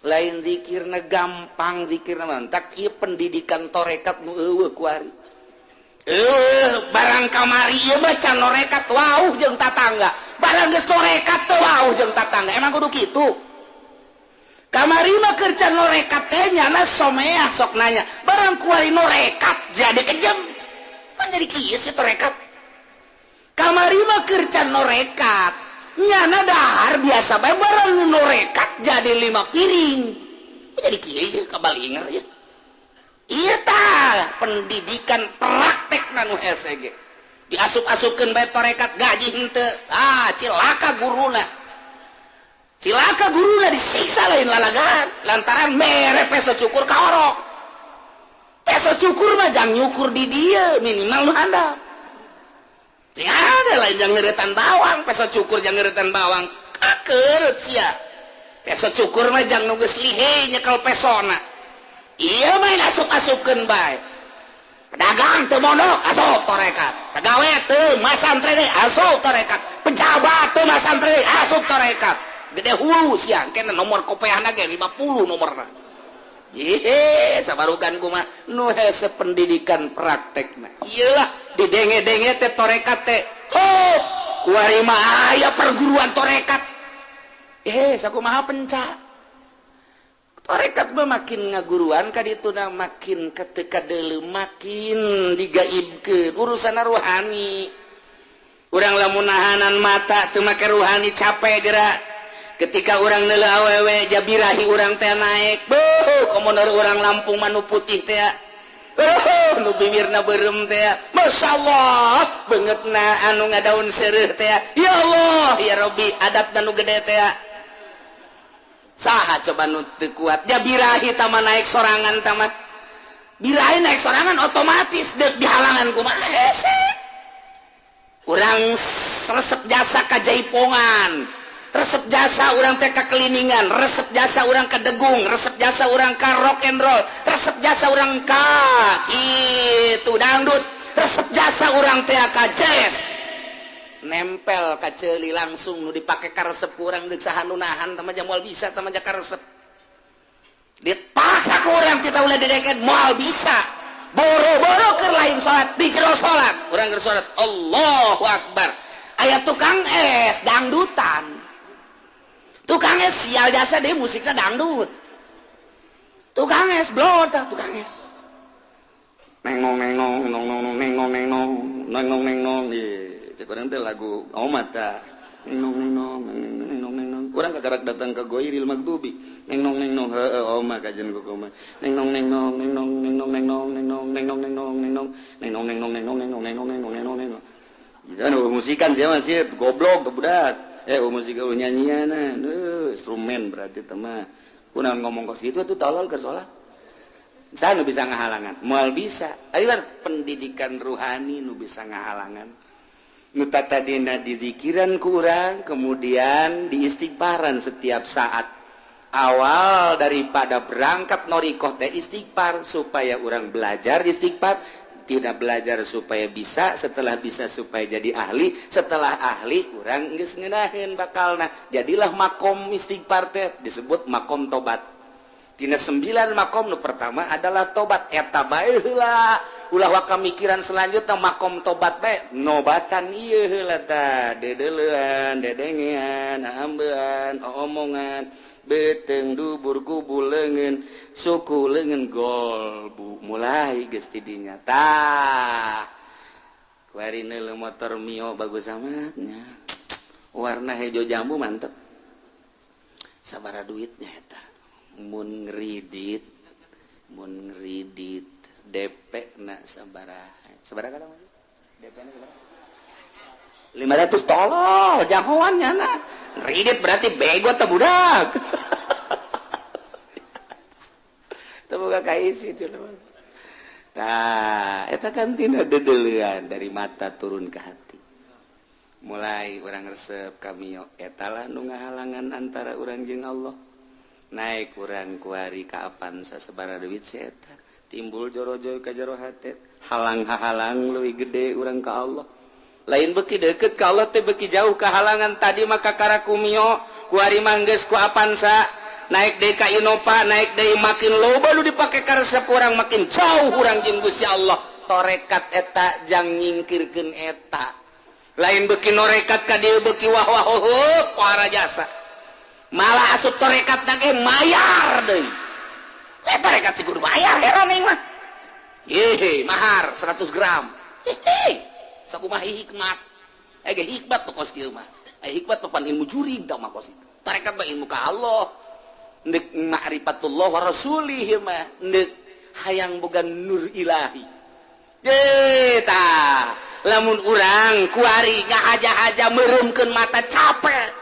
Speaker 1: lain zikirna gampang zikirna mantak ieu pendidikan torekat nu eueuh kuari barang kamari ieu mah can norekat wauh jeung tatangga barang geus norekat teh wauh jeung tatangga emang kudu kitu kamari mah keur can norekat teh nyana someah sok nanya barang kuari norekat jadi kejem pan jadi kieu sih torekat kamari mah keur can norekat nyana dahar biasa bae barang norekat jadi 5 piring jadi kieu kabalinger ya. Iya tah Pendidikan praktek nu hese ge diasup-asupkeun bae torekat, gaji henteu. Ah, cilaka guruna, cilaka guruna, disiksa lain lalagan lantaran mere peso cukur ka orok. Peso cukur mah jang nyukur di dia, minimal nu handap. Sing ada lain jang ngeretan bawang. Peso cukur jang ngeretan bawang, kakeut sia. Peso cukur mah jang nu geus lihe nyekel pesona. Ieu mah asup-asupkeun bae. Pedagang teu mondok, asup torekat. Pegawai teu masantren, asup torekat. Pejabat teu masantren, asup torekat. Gede hulu sia, kena nomor kopeahna ge 50 nomorna. Ye, sabarukan kumaha nu hese pendidikan praktekna. Iyalah, didenge-denge teh torekat teh. Oh, kuari mah aya perguruan torekat. Eh, sakumaha penca. Torekat mah makin ngaguruan ka dituna, makin ketika deuleu, makin digaibkeun urusan ruhani. Urang lamun nahanan mata teu make ruhani, capek gerak. Ketika urang neuleuh awewe, jabirahi urang teh naik. Beuh, komono urang Lampung mah nu putih teh. Oh, nu bibirna beureum teh. Masyaallah, beungeutna anu ngadaun seureuh teh. Ya Allah, ya Rabbi, adatna nu gede teh. Saha coba nu teu kuat? Jabirahi tama naik sorangan tama. Birahi naik sorangan otomatis deuk dihalangan kumaha hese. Urang resep jasa ka jaipongan, resep jasa urang teh ka keliningan, resep jasa urang ka degung, resep jasa urang ka rock and roll, resep jasa urang ka kitu dangdut, resep jasa urang teh ka jazz. Nempel ka ceuli langsung nu dipake ka resep urang, deuk saha nu nahan? Tama moal bisa, tama ka resep. Dipaksa ku urang kita ulah dideket, moal bisa. Boro-boro keur lain salat, di jero salat, urang keur salat Allahu Akbar, aya tukang es dangdutan. Tukang es sial jasa deh, musiknya dangdut. Tukang es blor tah, tukang es nengong nengong nong nong nong nengong nengong nengong nengong. Ye, cek urang teh lagu omat tah, nengong nengong nengong nengong. Urang kakarak datang ke goiril magdubi, neng nong neng nong, heueuh oma kajian ku koma, neng nong neng nong neng nong neng nong neng nong neng nong neng nong neng nong neng nong neng nong neng nong neng nong neng nong neng nong neng nong neng nong neng nong. Jangan musikan sih masih goblok tuh budak. Eh, musik nyanyian, instrumen berarti teman. Kunaon ngomong kos gitu tuh, tolol ke sholat. Saya nu bisa ngahalangan, moal bisa. Ayo kan pendidikan ruhani nu bisa ngahalangan. Nu tadina dizikiran ku urang, kemudian diistighfaran setiap saat. Awal daripada berangkat norikoh teh istighfar, supaya orang belajar istighfar, tidak belajar supaya bisa, setelah bisa supaya jadi ahli, setelah ahli urang geus ngeunaheun bakalna. Jadilah makom istighfar teh disebut makom tobat. Tina sembilan makom nu pertama adalah tobat. Eta bae heula, ulah waka mikiran selanjutnya. Makom tobat bae, nobatan ieu heula tah, dedeleuan, dedengean, ambean, omongan, beteng, dubur, kubul, leungeun, suku, leungeun, golbu, mulai geus tidinya tah. Kuari neuleuh motor Mio bagus amatnya, warna hejo jambu, mantep. Sabaraha duitnya eta mun ngridit? Mun ngridit DP na sabaraha? Sabaraha kadang DP na sabaraha? 500. Tolol jagoan nyana ngridit, berarti bego teh budak. Teu boga kaisi. Tah, eta kan tina dedeleuan dari mata turun ke hati. Mulai urang resep ka Mio, eta lah nu ngahalangan antara urang jeung Allah. Naik urang kuari ka Avanza, sabaraha duit si eta? Timbul jorojoy ka jero hate, halang halang leuwih gede urang ka Allah. Lain beki deket ka Allah teh beki jauh kehalangan. Tadi maka karaku Mio, kuari mah geus ku Avanza, naik deui ka Innova, naik deui, makin loba lu dipake karesep urang, makin jauh urang jeung Gusti Allah. Torekat eta jang nyingkirkeun eta. Lain beki norekat ka dieu beki wah wah oh, para jasa. Malah asup torekat ge mayar deui. Eh, torekat sih kudu bayar, heran aing mah. Hehe, mahar 100 gram. Hehe, sakumaha hikmat? Eh ge hikmat tuh kos kieu mah. Eh, hikmat mah pan ilmu jurig tah mah kos itu. Tarekat mah ilmu ka Allah. Ndek ma'rifatullah wa rasulih mah, ndek Hayang boga nur ilahi. Ye tah, lamun urang kuari ngahaja-haja meureumkeun mata capek.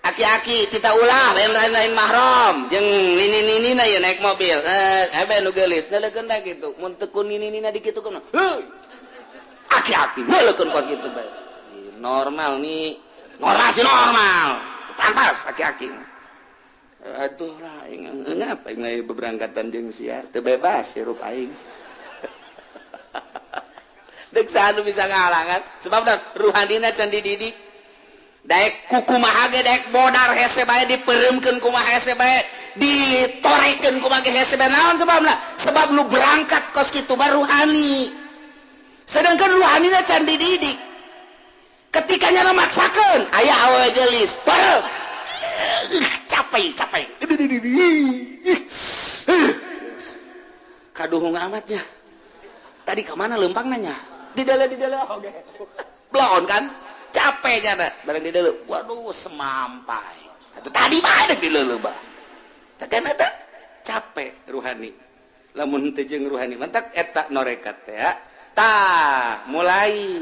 Speaker 1: Aki-aki tita ulah lain-lain lain mahram jeung nini-nini na ya naik mobil. Eh, ebe nu geulis neuleukeun da kitu. Mun teu ku nini-nina dikitukeun. Heuy. Aki-aki neuleukeun kos kitu bae. Normal nih. Normal sih normal. Pantas aki-aki. Aduh lah, aing ngapa aing lagi beberangkatan jeung sia, teu bebas hirup aing. Deuk saha nu bisa ngahalangan? Sebab dah ruhanina can dididik. Daek kukumaha ge, daek bodar hese bae, dipereumkeun kumaha hese bae, ditorekeun kumaha ge hese bae. Naon sebabna? Sebab nu berangkat kos kitu mah ruhani. Sedangkan ruhanina can dididik. Ketika nyana maksakeun, aya awewe geulis, torep. Capek, capek. Kaduhung amatnya. Tadi kemana lempang nanya? Di dalam, di dalam. Oke. Belon kan? Capek jana. Barang di dalam. Waduh, semampai. Atau tadi mah di dalam bah. Kan eta capek ruhani. Lamun teu jeung ruhani mantak eta norekat teh ya. Tah, mulai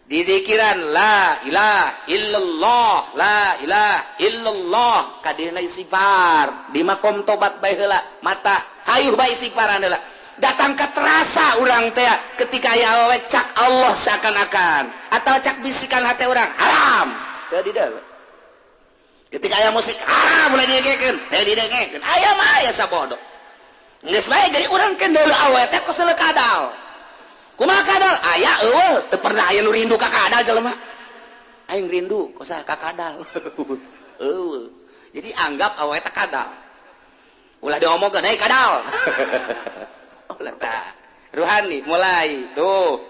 Speaker 1: dizikiran la ilaha illallah, la ilaha illallah, kadina istighfar di makom tobat bae heula, mata hayuh bae istighfaran heula. Datang ke terasa urang teh ketika aya awewe cak Allah seakan-akan atau cak bisikan hati urang haram teu di deuleu. Ketika aya musik haram mulai didengekeun, teu didengekeun. Aya mah aya sabodo. Geus bae jadi urang ke deuleu awewe teh kos deuleu kadal. Kumaha kadal? Aya eueuh, teu pernah aya nu rindu ka kadal jelema. Aing rindu kos ka kadal. Eueuh. Jadi anggap awewe teh kadal. Ulah diomongkeun, "Hei kadal." Ulah tah. Ruhani mulai tuh.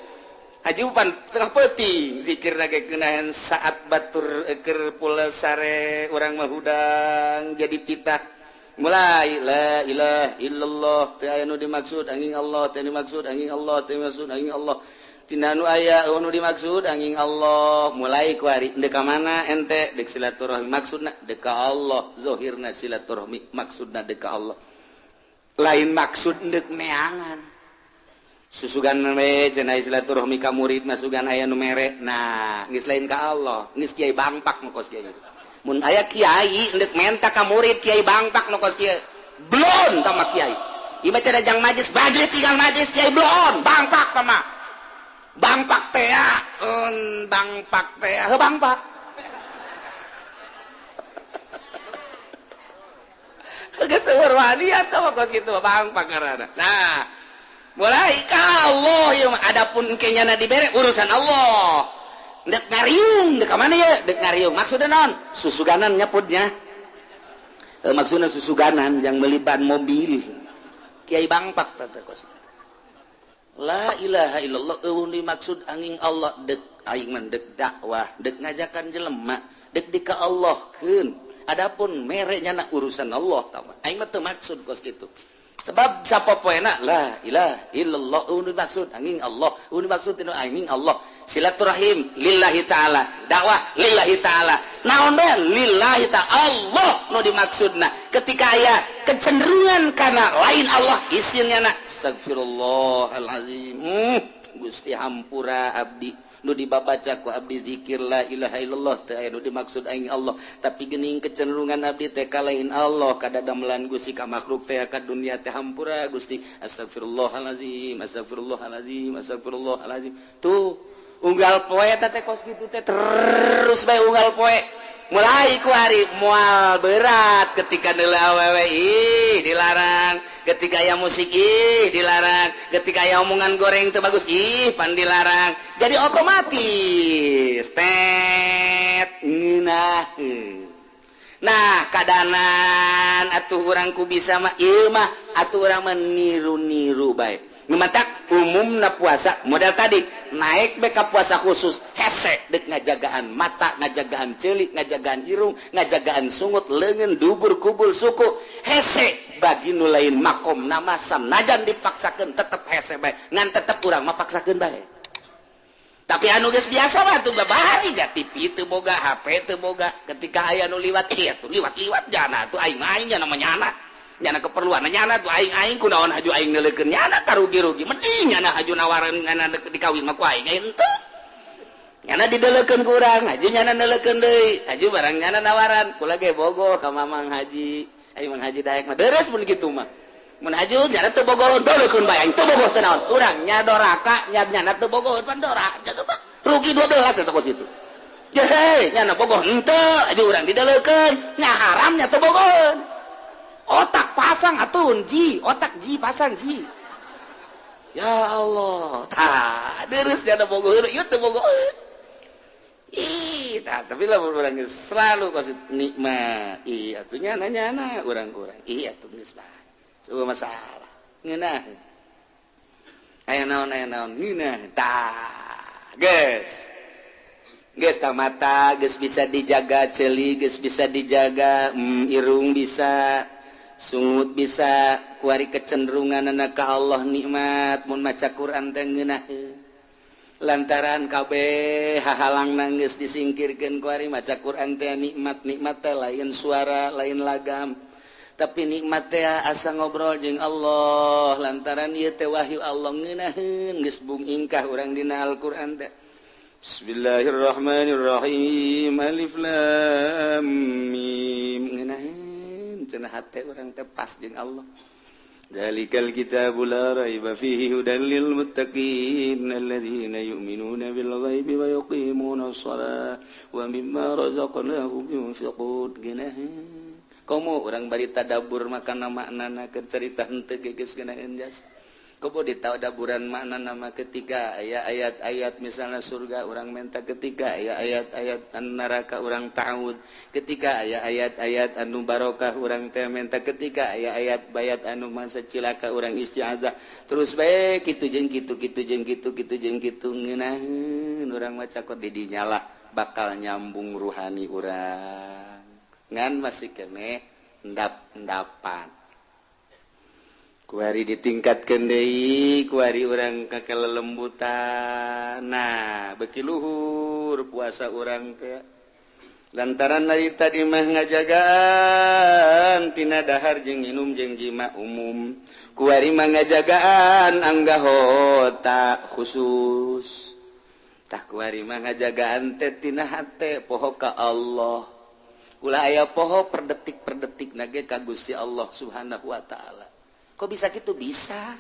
Speaker 1: Hajupan tengah peuting zikirna ge keunahan saat batur keur pula sare urang mah hudang jadi titah. Mulai la ilaha illallah, teu aya nu dimaksud angin Allah, teu dimaksud angin Allah, teu dimaksud angin Allah. Tina nu aya nu dimaksud angin Allah. Mulai kuari deuk ka mana ente? Deuk silaturahmi, maksudna deuk ka Allah, zahirna silaturahmi maksudna deuk ka Allah. Lain maksud deuk neangan. Susugan we cenah silaturahmi ka murid masugan aya nu mere. Nah, geus lain ka Allah, geus kiai bangpak nu kos kiai. Mun aya kiai ndek menta ka murid, kiai bangpak nu kos kieu. Blon tama kiai. Ieu mah cenah jang majlis, majlis tinggal majlis kiai blon, bangpak tama. Bangpak teh bangpak teh, heuh bangpak. Geus seueur wani atuh kos kitu bangpak ngaranna. Nah, mulai ka Allah ieu mah adapun engke nyana dibere urusan Allah. Dek ngariung, dek mana ya? Dek ngariung. Maksudnya non? Susuganan nyaputnya. Maksudnya susuganan yang beli ban mobil. Kiai bangpak tata kos. La ilaha illallah eueuh dimaksud angin Allah dek aing mah dek dakwah, dek ngajakan jelema, dek di ka Allahkeun. Adapun mere nyana urusan Allah tah. Aing mah teu maksud kos kitu. Sebab sapopoena la ilaha illallah eueuh dimaksud angin Allah, eueuh dimaksud angin Allah. Silaturahim lillahi ta'ala, dakwah lillahi ta'ala, naon bae lillahi ta'ala, Allah nu dimaksudna. Ketika aya kecenderungan kana lain Allah isinnya na astagfirullahalazim, Gusti hampura abdi nu dibabaca ku abdi zikir la ilaha illallah teu aya nu dimaksud aing Allah, tapi geuning kecenderungan abdi teh ka lain Allah, kadadamelan Gusti ka makhluk teh ka dunia teh hampura Gusti, astagfirullahalazim, astagfirullahalazim, astagfirullahalazim. Tuh unggal poe teh kos kitu teh terus bae unggal poe. Mulai ku hari moal berat ketika deuleu awewe ih dilarang, ketika aya musik ih dilarang, ketika aya omongan goreng teu bagus ih pan dilarang. Jadi otomatis tet ngeunaheun. Nah, kadanan atuh urang ku bisa mah ieu mah atuh urang mah niru-niru bae. Matak umumna puasa modal tadi naik be ka puasa khusus hese dek ngajagaan mata, ngajagaan celik, ngajagaan irung, ngajagaan sungut, leungeun, dubur, kubul, suku hese bagi nu lain makom nama sanajan dipaksakeun tetep hese bae, ngan tetep urang mah paksakeun bae. Tapi anu geus biasa mah tuh babari ja TV teu boga, HP teu boga, ketika aya nu liwat ieu tuh liwat-liwat jana tuh aing mah aing namanya anak. Nyana keperluan nyana tuh aing aing kunaon haju aing neuleukeun nyana karugi-rugi, mending nyana haju nawaran nyana dikawin mah ku aing henteu. Nyana dideleukeun ku urang, haju nyana neuleukeun deui, haju barang nyana nawaran, kula ge bogoh ka Mamang Haji. Aing Mang Haji daek mah deres mun kitu mah. Mun haju nyana teu bogoh, deleukeun bae aing teu bogoh teu naon. Urang nya doraka nya nyana teu bogoh pan doraka mah. Rugi 12 eta kos itu. Jehe, nyana bogoh henteu, haju urang dideleukeun, nya haram nya teu bogoh. Otak pasang atuh ji, otak ji pasang ji. Ya Allah, tah deres nyana bogoh ieu teu bogoh. Ih, tah tapi lah urang selalu kasih nikmat. Ih, atuh nyana nyana urang-urang. Ih, atuh geus bae. Semua masalah. Ngeunah. Aya naon ngeunah. Tah, geus. Geus tah mata geus bisa dijaga, ceuli geus bisa dijaga, irung bisa, sungut bisa, kuari kecenderungan anak ka Allah nikmat mun maca Quran teh ngeunaheun. Lantaran kabeh hahalang geus disingkirkeun, kuari maca Quran teh nikmat. Nikmat teh lain suara, lain lagam, tapi nikmat teh asa ngobrol jeung Allah, lantaran ieu teh wahyu Allah, ngeunaheun geus bung ingkah urang dina Al-Qur'an teh. Bismillahirrahmanirrahim, alif lam mim, ngeunaheun cenah hate urang teh pas jeung Allah. Dzalikal kitabu la raiba fihi hudan lil muttaqin alladzina yu'minuna bil ghaibi wa yuqimuna shalah wa mimma razaqnahum yunfiqun. Geunaheun komo urang bari tadabbur makana maknana, keur carita henteu ge geus geunaheun jas. Komo ditadaburan makna nama ketika aya ayat-ayat misalnya surga urang menta, ketika aya ayat-ayat neraka urang ta'awud, ketika aya ayat-ayat anu barokah urang teh menta, ketika aya ayat bayat anu mangsa cilaka urang isti'adzah. Terus bae kitu jeung kitu, kitu jeung kitu, kitu jeung kitu, ngeunaheun urang maca kok di dinya lah bakal nyambung ruhani urang, ngan masih keneh endap-endapan. Kuari ditingkatkeun deui, kuari urang ka kelelembutan. Nah, beuki luhur puasa urang teh lantaran dari tadi mah ngajagaan tina dahar jeung minum jeung jima umum, kuari mah ngajagaan anggahota khusus. Tah, kuari mah ngajagaan teh tina hate poho ka Allah, ulah aya poho per detik per detik nage ka Gusti Allah Subhanahu wa Ta'ala. Kok bisa gitu? Bisa.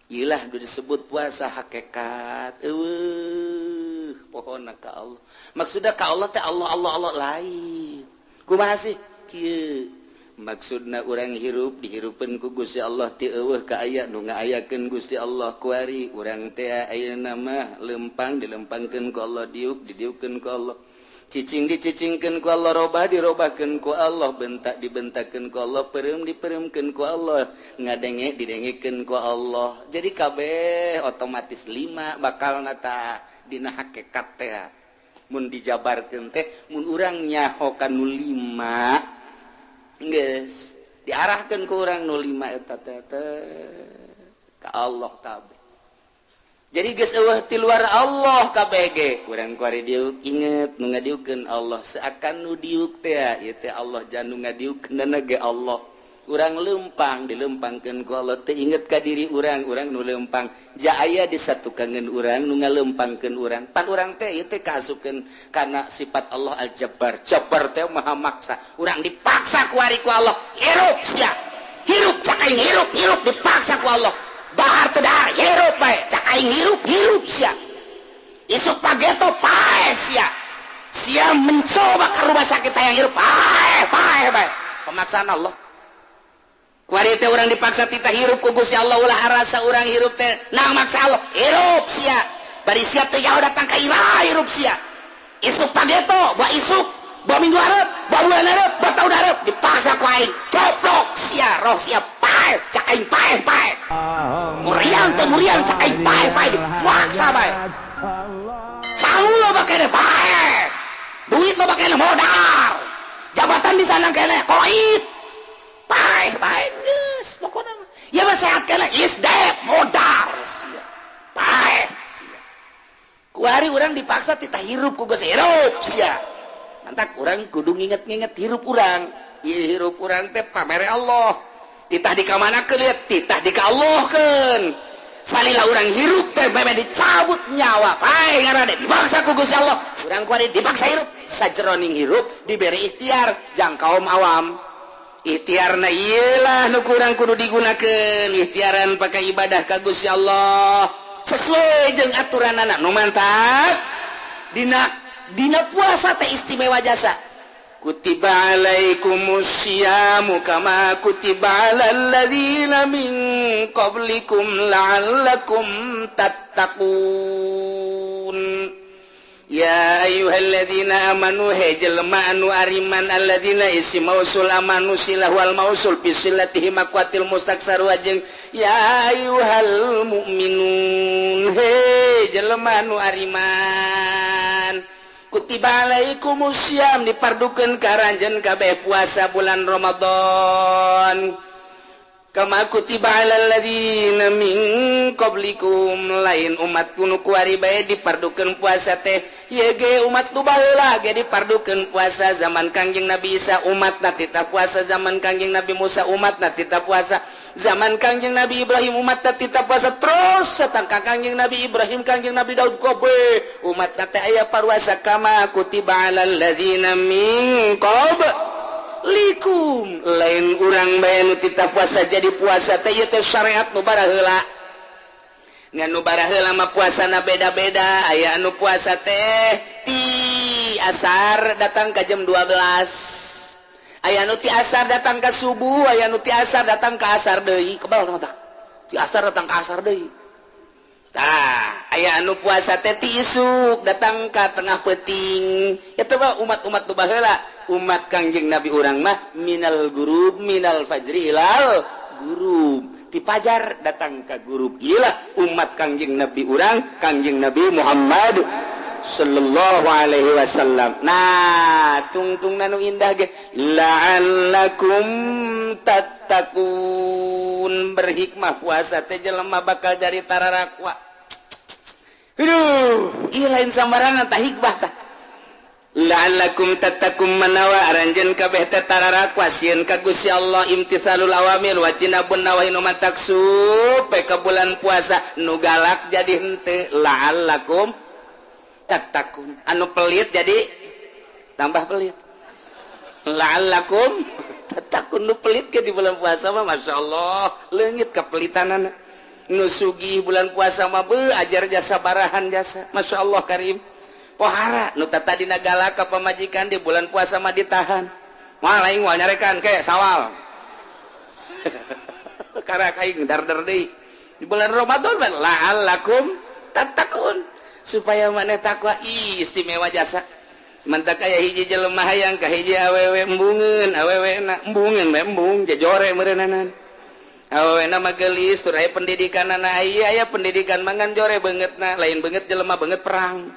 Speaker 1: Ilah disebut puasa hakikat. Eueuh, pohona ka Allah. Maksudnya ka Allah teh Allah Allah Allah lain. Kumaha sih? Kieu. Maksudna urang hirup dihirupeun ku Gusti Allah, ti eueuh ka aya nu ngaayakeun Gusti Allah. Kuari urang teh ayeuna mah lempang dilempangkeun ku Allah, diuk didiukeun ku Allah, cicing dicicingkeun ku Allah, robah dirobahkeun ku Allah, bentak dibentakeun ku Allah, peureum dipereumkeun ku Allah, ngadenge didengekeun ku Allah. Jadi kabeh otomatis lima bakal nata dina hakikat teh mun dijabarkeun teh, mun urang nyaho ka nu lima geus diarahkeun ku urang nu lima eta teh ka Allah kabeh. Jadi geus eueuh ti luar Allah kabeh ge. Urang kuari diuk inget nu ngadiukeun Allah, seakan nu diuk teh ieu teh Allah, jan nu ngadiukeun ge Allah. Urang lempang dilempangkeun ku Allah teh inget ka diri urang, urang nu lempang ja aya disatukankeun urang nu ngalempangkeun urang. Pan urang teh ieu teh kaasupkeun kana sifat Allah Al-Jabbar. Jabbar teh maha maksa. Urang dipaksa ku ari ku Allah, hirup sia, hirup cak aing, hirup hirup, dipaksa ku Allah. Dahar teu dahar hirup bae cak aing, hirup hirup sia. Isuk pageto paeh sia, sia mencoba ke rumah sakit hayang hirup, paeh paeh bae, pemaksaan Allah. Kuari teh urang dipaksa tita hirup ku Gusti Allah, ulah rasa urang hirup teh nang maksa Allah. Hirup sia, bari sia teh jauh datang ka iraha, hirup sia. Isuk pageto, buah isuk, buah minggu hareup, buah bulan hareup, buah tahun hareup, dipaksa ku aing coplok sia, roh sia paeh cak aing, paeh paeh, muriang teh muriang cak aing, paeh paeh, dipaksa bae. Sangu loba kene paeh, duit loba kene modal, jabatan di sana kene koit, paeh paeh geus pokona mah. Ya mah sehat kene is dead, modal sia, paeh sia. Kuari urang dipaksa tita hirup ku geus, hirup sia. Mantak urang kudu nginget-nginget hirup urang. Ieu hirup urang teh pamere Allah. Titah dikamanakeun lihat titah dikallahkeun. Salila urang hirup teh meme dicabut nyawa pae ngaranna dipaksa ku Gusti Allah. Urang kuari dipaksa hirup sajeroning hirup diberi ikhtiar jang kaum awam. Ikhtiarna ieu lah nu kurang kudu digunakeun ikhtiaran pakai ibadah ka Gusti Allah sesuai jeung aturanana nu mantap. Dina puasa teh istimewa jasa. Kutiba alaikumusyiamu kama kutiba alal ladzina min qablikum la'allakum tattaqun. Ya ayyuhalladzina amanu he jelema anu ariman alladzina isi mausul amanu silah wal mausul bi silatihi maqwatil mustaksar wajeng ya ayyuhal mu'minun he jelema anu ariman kutiba alaikumusyiam dipardukeun ka aranjeun kabeh puasa bulan Ramadan kama kutiba alal ladzina min qablikum lain umat nu kuari bae dipardukeun puasa teh ieu ge umat nu baheula ge dipardukeun puasa zaman Kangjeng Nabi Isa umatna titah puasa zaman Kangjeng Nabi Musa umatna titah puasa zaman Kangjeng Nabi Ibrahim umatna titah puasa terus satang ka Kangjeng Nabi Ibrahim Kangjeng Nabi Daud kobe umatna teh aya paruasa kama kutiba alal ladzina min qablikum lain urang bae nu titah puasa jadi puasa teh ieu teh syariat nu baraheula ngan nu baraheula mah puasana beda-beda aya anu puasa teh ti asar datang ka jam 12 aya nu ti asar datang ka subuh aya nu ti asar datang ka asar deui kebal tah mah ti asar datang ka asar deui tah aya anu puasa teh ti isuk datang ka tengah peuting eta mah umat-umat nu baheula umat Kangjeng Nabi urang mah minal gurub minal fajri ilal gurub ti fajar datang ka gurub ilah umat Kangjeng Nabi urang Kangjeng Nabi Muhammad sallallahu alaihi wasallam. Nah tungtung nu indah ge la'allakum tattaqun berhikmah puasa teh jelema bakal jadi tararakwa. Aduh ieu lain sambarangan tah hikmah tah la'allakum tattaqun manawa aranjeun kabeh teh tararakwa sieun ka Gusti Allah imtithalul awamir wa tinabun nawahi nu mataksu pe ka bulan puasa nu galak jadi henteu la'allakum tattaqun anu pelit jadi tambah pelit la'allakum tattaqun nu pelit ke di bulan puasa mah masyaallah leungit kapelitanana nu sugih bulan puasa mah beuh ajar jasa barahan jasa masyaallah karim pohara nu tadina galak ka pamajikan di bulan puasa mah ditahan moal aing moal nyarekan ke sawal karak aing darder deui di bulan Ramadan mah la'allakum tattaqun supaya maneh takwa istimewa jasa mantak aya hiji jelema hayang ka hiji awewe embungeun awewe na embungeun we embung jejore meureunana awewe na mah geulis tur aya pendidikanana aya pendidikan mangan jore beungeutna lain beungeut jelema beungeut perang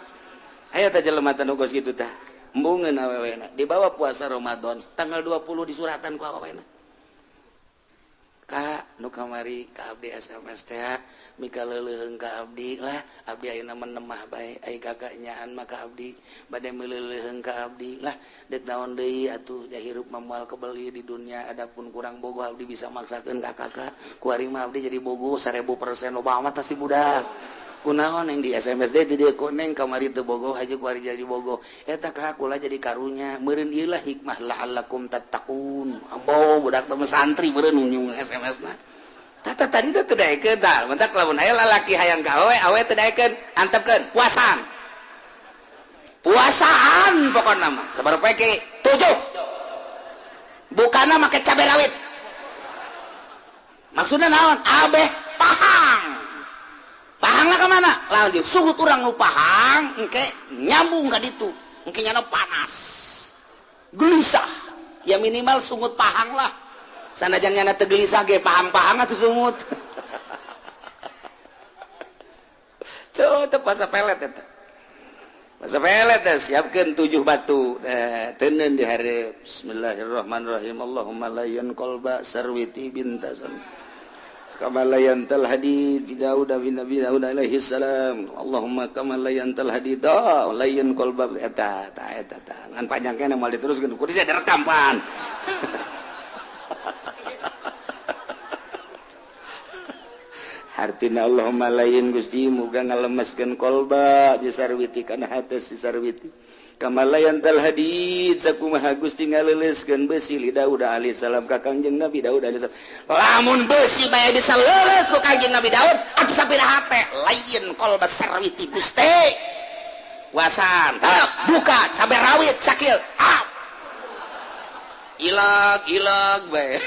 Speaker 1: aya teh jelema teh nu geus kitu tah embungeun awewena dibawa puasa Ramadan tanggal 20 disuratan ku awewena ka nu kamari ka abdi SMS teh mika leuleuheung ka abdi lah abdi ayeuna menemah bae ai kakak nyaan mah ka abdi bade meuleuheung ka abdi lah deuk naon deui atuh ja hirup mah moal kebeli di dunia adapun kurang bogoh abdi bisa maksakeun ka kakak kuari mah abdi jadi bogoh 1000% loba amat si budak kunaon yang di SMS deh di koneng kamari teu bogoh aja kuari jadi bogoh eta ka kula jadi karunya meureun ieu lah hikmah la'allakum tattaqun ambo budak teh santri meureun nyung SMS na tata tadi teh teu daekeun tah mentak lamun aya lalaki hayang ka awe awe teu daekeun antepkeun puasaan puasaan pokona mah sabar poe 7 bukana make cabe rawit maksudna naon abeh pahang pahanglah ke mana? Lalu suhu urang nu pahang, engke nyambung ka ditu, engke nyana panas, gelisah. Ya minimal sungut pahang lah. Sanajan nyana teu gelisah ge pahang-pahang atuh sungut. Tuh, teu puasa pelet eta. Puasa pelet teh siapkeun 7 batu. Teuneun di hareup. Bismillahirrahmanirrahim. Allahumma layyan qalba sarwiti bintasan. Kama la yantal hadid Daud bin Nabi Daud alaihi salam. Allahumma kama la yantal hadid layyan qalba eta ta eta ta. Ngan panjang keneh moal diteruskeun kudu direkam pan. Hartina Allahumma lain Gusti muga ngalemeskeun kolba di Sarwiti kana hate si Sarwiti. Kamalayan tal hadid sakumaha Gusti ngaleuleuskeun besi li Daud alaihi salam ka Kangjeng Nabi Daud alaihi salam. Lamun besi bae bisa leuleus ku Kangjeng Nabi Daud atuh sapira hate lain kolba Sarwiti Gusti. Puasaan, buka cabe rawit sakil. Ah. Ilag ilag bae.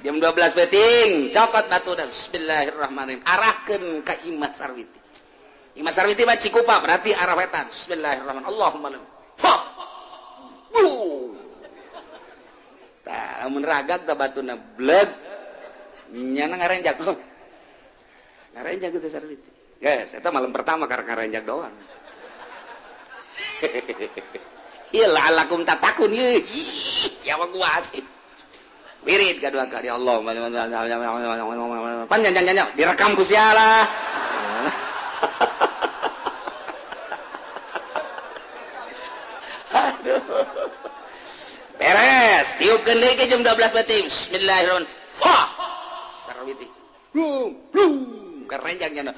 Speaker 1: Jam 12 peting, cokot batu dan bismillahirrahmanirrahim. Arahkeun ka Imah Sarwiti. Imah Sarwiti mah Cikupa berarti arah wetan. Bismillahirrahmanirrahim. Allahumma fa. Bu. Tah, lamun ragag tah batuna bleg nyana ngarenjak. Ngarenjak teh Sarwiti. Geus, eta malam pertama karek ngarenjak doang. Ieu la'allakum tatakun ieu. Siapa gua asih. Wirid kedua kali Allah panjang panjang direkam ku sialah. Aduh. Beres, tiupkeun deui ke jam 12 peuting. Bismillahirrahmanirrahim. Fa. Sarwiti. Blum blum kerenjang nya.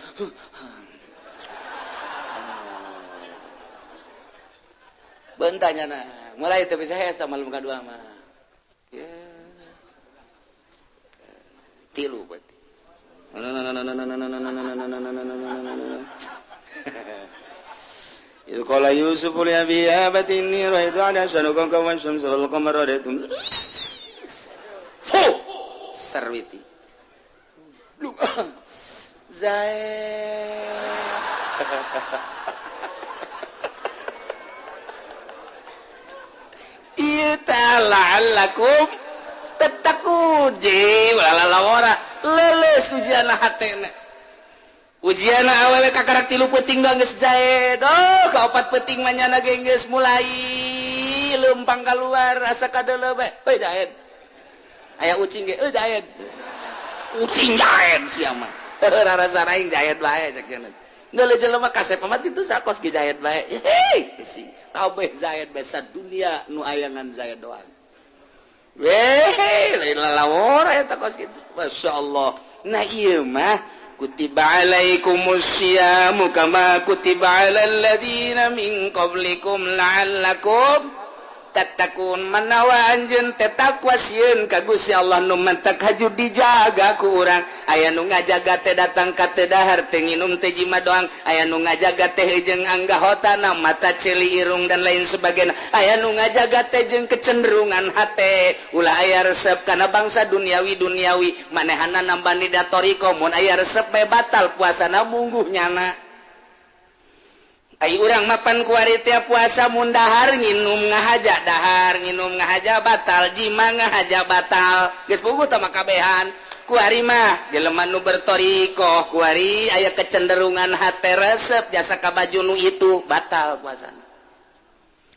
Speaker 1: Bentanya na. Mulai teu bisa hese malam kadua mah. Ya. Tilu berarti. Idh qala Yusuf li abihi ya abati inni ra'aytu ahada asyara kawkaban wasyamsa wal qamara ra'aytum. Fu Sarwiti. Zae. Ieu ta'alakum tattaqun je lalalawara leuleus ujianna hatena. Ujianna awewe kakarak 3 peuting doang geus jae. Duh, ka 4 peuting mah nyana ge geus mulai leumpang kaluar asa kadeuleu bae. Euy daed. Aya ucing ge euy daed. Ucing daed sia mah. Rarasa aing jaed bae cek cenah. Deuleu jelema kasep amat kitu sakos ge jaed bae. Hei, kabeh jaed bae sadunia nu ayangan jaed doang. Weh, lain lalawara eta kos kitu. Masyaallah. Nah ieu mah kutiba alaikumusyiamu kama kutiba alal ladzina min qablikum la'allakum tattaqun. Manawa anjeun teh takwa sieun ka Gusti Allah nu mantak haju dijaga ku urang. Aya nu ngajaga teh datang ka teh dahar teh nginum teh jima doang. Aya nu ngajaga teh jeung anggahotana mata ceuli irung dan lain sebagainya. Aya nu ngajaga teh jeung kecenderungan hate ulah aya resep kana bangsa duniawi duniawi manehana nambani datoriko mun aya resep bae batal puasana mungguh nyana. Ai urang mapan kuari teh puasa mun dahar nginum ngahaja dahar nginum ngahaja batal jima ngahaja batal geus puguh tah makabehan. Kuari mah jelema nu bertorikoh kuari aya kecenderungan hate resep jasa ka baju nu itu batal puasana.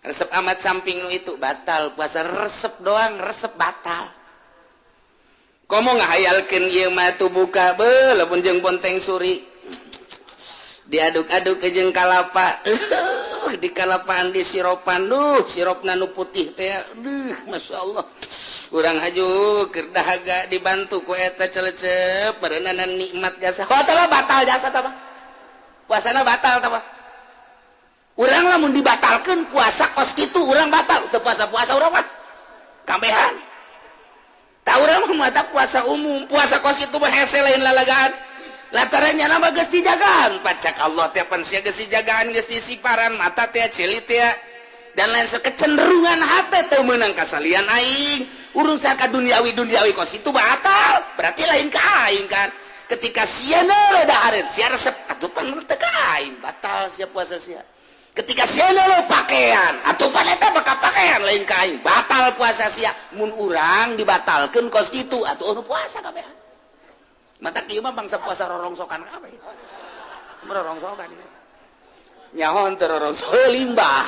Speaker 1: Resep amat samping nu itu batal puasa resep doang resep batal. Komo ngahayalkeun ieu mah tu buka beuh lamun jeung bonteng suri. Diaduk-aduk ke jeung kalapa. Di kalapaan di siropan duh sirupna nu putih teh duh masyaallah. Urang haju keur dahaga dibantu ku eta celecep bareunana nikmat jasa. Oh tah batal jasa tah mah. Puasana batal tah mah. Urang lamun dibatalkeun puasa kos kitu urang batal teu puasa-puasa urang mah. Kabehan. Tah urang mah mata puasa umum, puasa kos kitu mah hese lain lalagaan. Latarannya nama geus dijagaan, pacak Allah teh pan sia geus dijagaan geus disiparan mata teh ceuli teh dan lain kecenderungan hate teu meunang kasalian aing. Urung saka duniawi duniawi kos itu batal berarti lain ka aing kan. Ketika sia neuleuh dahareun sia resep atuh pan teu ka aing batal sia puasa sia. Ketika sia neuleuh pakaian atuh pan eta bakal pakaian lain ka aing batal puasa sia. Mun urang dibatalkeun kos kitu atuh anu puasa kabehan. Mata kieu mah bangsa puasa rorongsokan kabeh. Rorongsokan. Nyaho teu rorongsokan limbah.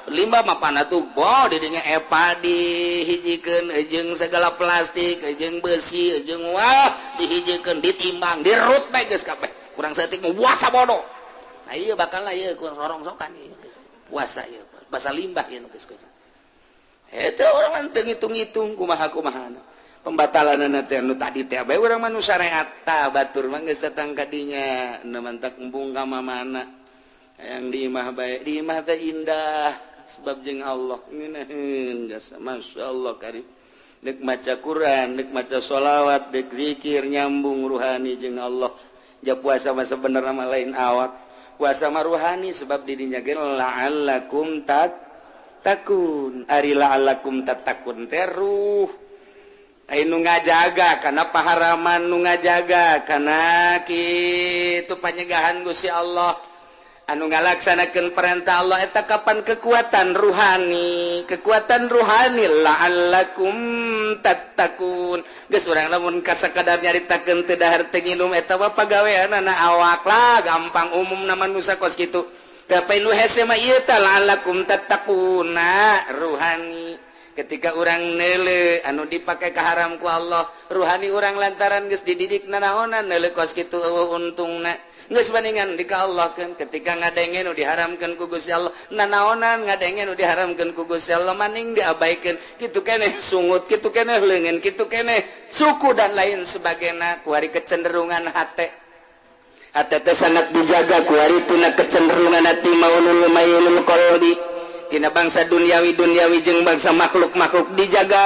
Speaker 1: Limbah mah pana tuh bo didinya epa dihijikeun jeung segala plastik jeung besi jeung wah dihijikeun ditimbang dirut bae geus kabeh. Kurang saeutik mah puasa bodoh. Nah ieu bakal lah ieu kurang rorongsokan ieu. Puasa ieu basa limbah ieu geus geus. Eta urang mah teu ngitung-ngitung kumaha-kumahana. Pembatalan teh nu tadi teh bae urang mah nu syariat tah, batur mah geus datang ka dinya nu mantak embung ka mamana yang di imah bae. Di imah teh indah sebab jeung Allah ngeunaheun jasa, masyaallah karim. Dek maca Quran, dek maca sholawat, dek zikir, nyambung ruhani jeung Allah. Ja puasa mah sebenarnya mah lain awak, puasa mah ruhani, sebab didinya ge la'allakum tattaqun. Ari la'allakum tattaqun teh ruh. Ai nu ngajaga kana paharaman, nu ngajaga kana kitu panyegahan Gusti Allah, anu ngalaksanakeun perintah Allah, eta kapan kekuatan ruhani, kekuatan ruhani la'allakum tattaqun. Geus urang lamun kasakadar nyaritakeun teu dahar teu nginum, eta mah pagaweanana awak lah, gampang, umumna manusia kos kitu. Tapi nu hese mah ieu teh la'allakum tattaquna ruhani. Ketika orang neuleu anu dipake kaharam ku Allah, ruhani urang lantaran geus dididik nanaonan neuleu kos kitu euweuh untungna, geus bandingan di ka Allah kan. Ketika ngadenge nu diharamkeun ku Gusti Allah, nanaonan ngadenge nu diharamkeun ku Gusti Allah, maning diabaikeun kitu keneh sungut, kitu keneh leungeun, kitu keneh suku dan lain sebagainya. Kuari kecenderungan hate, hate teh sangat dijaga kuari tina kecenderungan hati maulul mailul qalbi, tina bangsa duniawi duniawi jeung bangsa makhluk-makhluk dijaga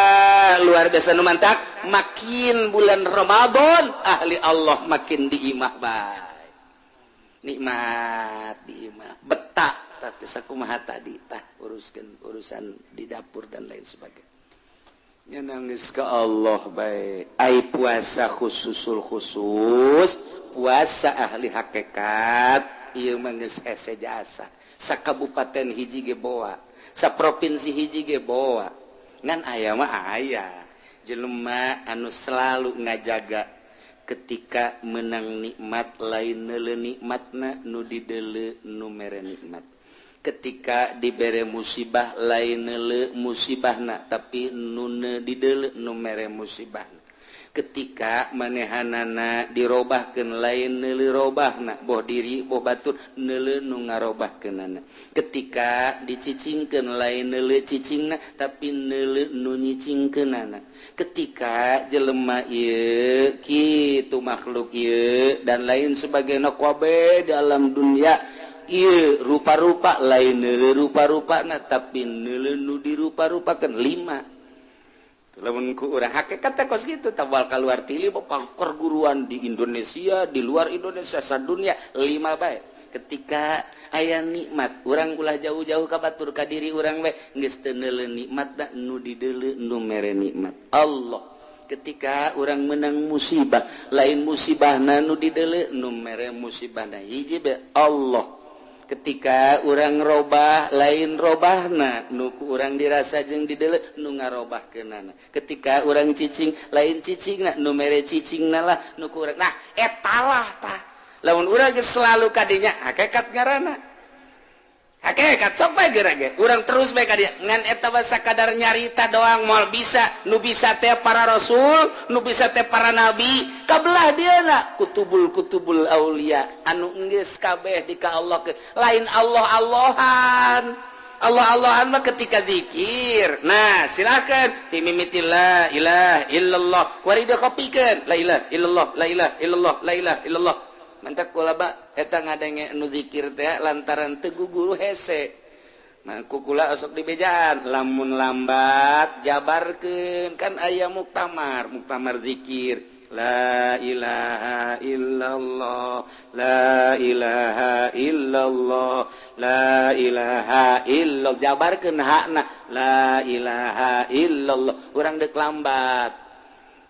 Speaker 1: luar biasa. Nu mantak makin bulan Ramadan ahli Allah makin di imah bae, nikmat di imah betah. Tapi sakumaha tadi tah, uruskeun urusan di dapur dan lain sebagainya, nangis ke Allah bae. Ai puasa khususul khusus, puasa ahli hakikat ieu mah geus hese jasa. Sakabupaten hiji ge boa, saprovinsi hiji ge boa. Ngan aya mah aya jelema anu selalu ngajaga ketika menang nikmat lain neuleu nikmatna, nu dideuleu nu mere nikmat. Ketika dibere musibah lain neuleu musibahna, tapi nu dideuleu nu mere musibahna. Ketika manehanana dirobahkeun lain neuleu robahna, boh diri boh batur, neuleu nu ngarobahkeunana. Ketika dicicingkeun lain neuleu cicingna, tapi neuleu nu nyicingkeunana. Ketika jelema ieu kitu makhluk ieu dan lain sebagainya kabeh dalam dunia ieu rupa-rupa, lain neuleu rupa-rupana, tapi neuleu nu dirupa-rupakeun. Lima lamun ku urang hakikat teh kos kitu, tabal keluar tili perguruan di Indonesia, di luar Indonesia, sadunia. Lima bae. Ketika aya nikmat, urang ulah jauh-jauh ka batur, ka diri urang bae, geus teu neuleu nikmat, nu dideuleu nu mere nikmat, Allah. Ketika urang menang musibah, lain musibahna nu dideuleu, nu mere musibahna hiji bae, Allah. Ketika urang robah, lain robahna nu ku urang dirasa jeung dideuleu, nu ngarobahkeunana. Ketika urang cicing, lain cicingna, nu mere cicingna lah nu ku urang. Nah, etalah tah lamun urang geus selalu kadinya, hakikat ngaranna hakikat. Sok bae geura ge urang terus bae ka dieu, ngan eta mah sakadar nyarita doang, moal bisa. Nu bisa teh para rasul, nu bisa teh para nabi, kabelah dieuna kutubul kutubul aulia anu geus kabeh di ka Allah. Lain Allah Allahan. Allah Allahan mah ketika zikir. Nah, silakan timimiti la ilaha illallah, kuari kopikeun la ilaha illallah, la ilaha illallah, la ilaha illallah. Mantak kula ba eta ngadenge nu zikir teh lantaran teu guguru hese. Nah, kukula osok dibejaan lamun lambat jabarkeun, kan aya muktamar, muktamar zikir la ilaha illallah, la ilaha illallah, la ilaha illallah, jabarkeun hakna la ilaha illallah. Urang deuk lambat,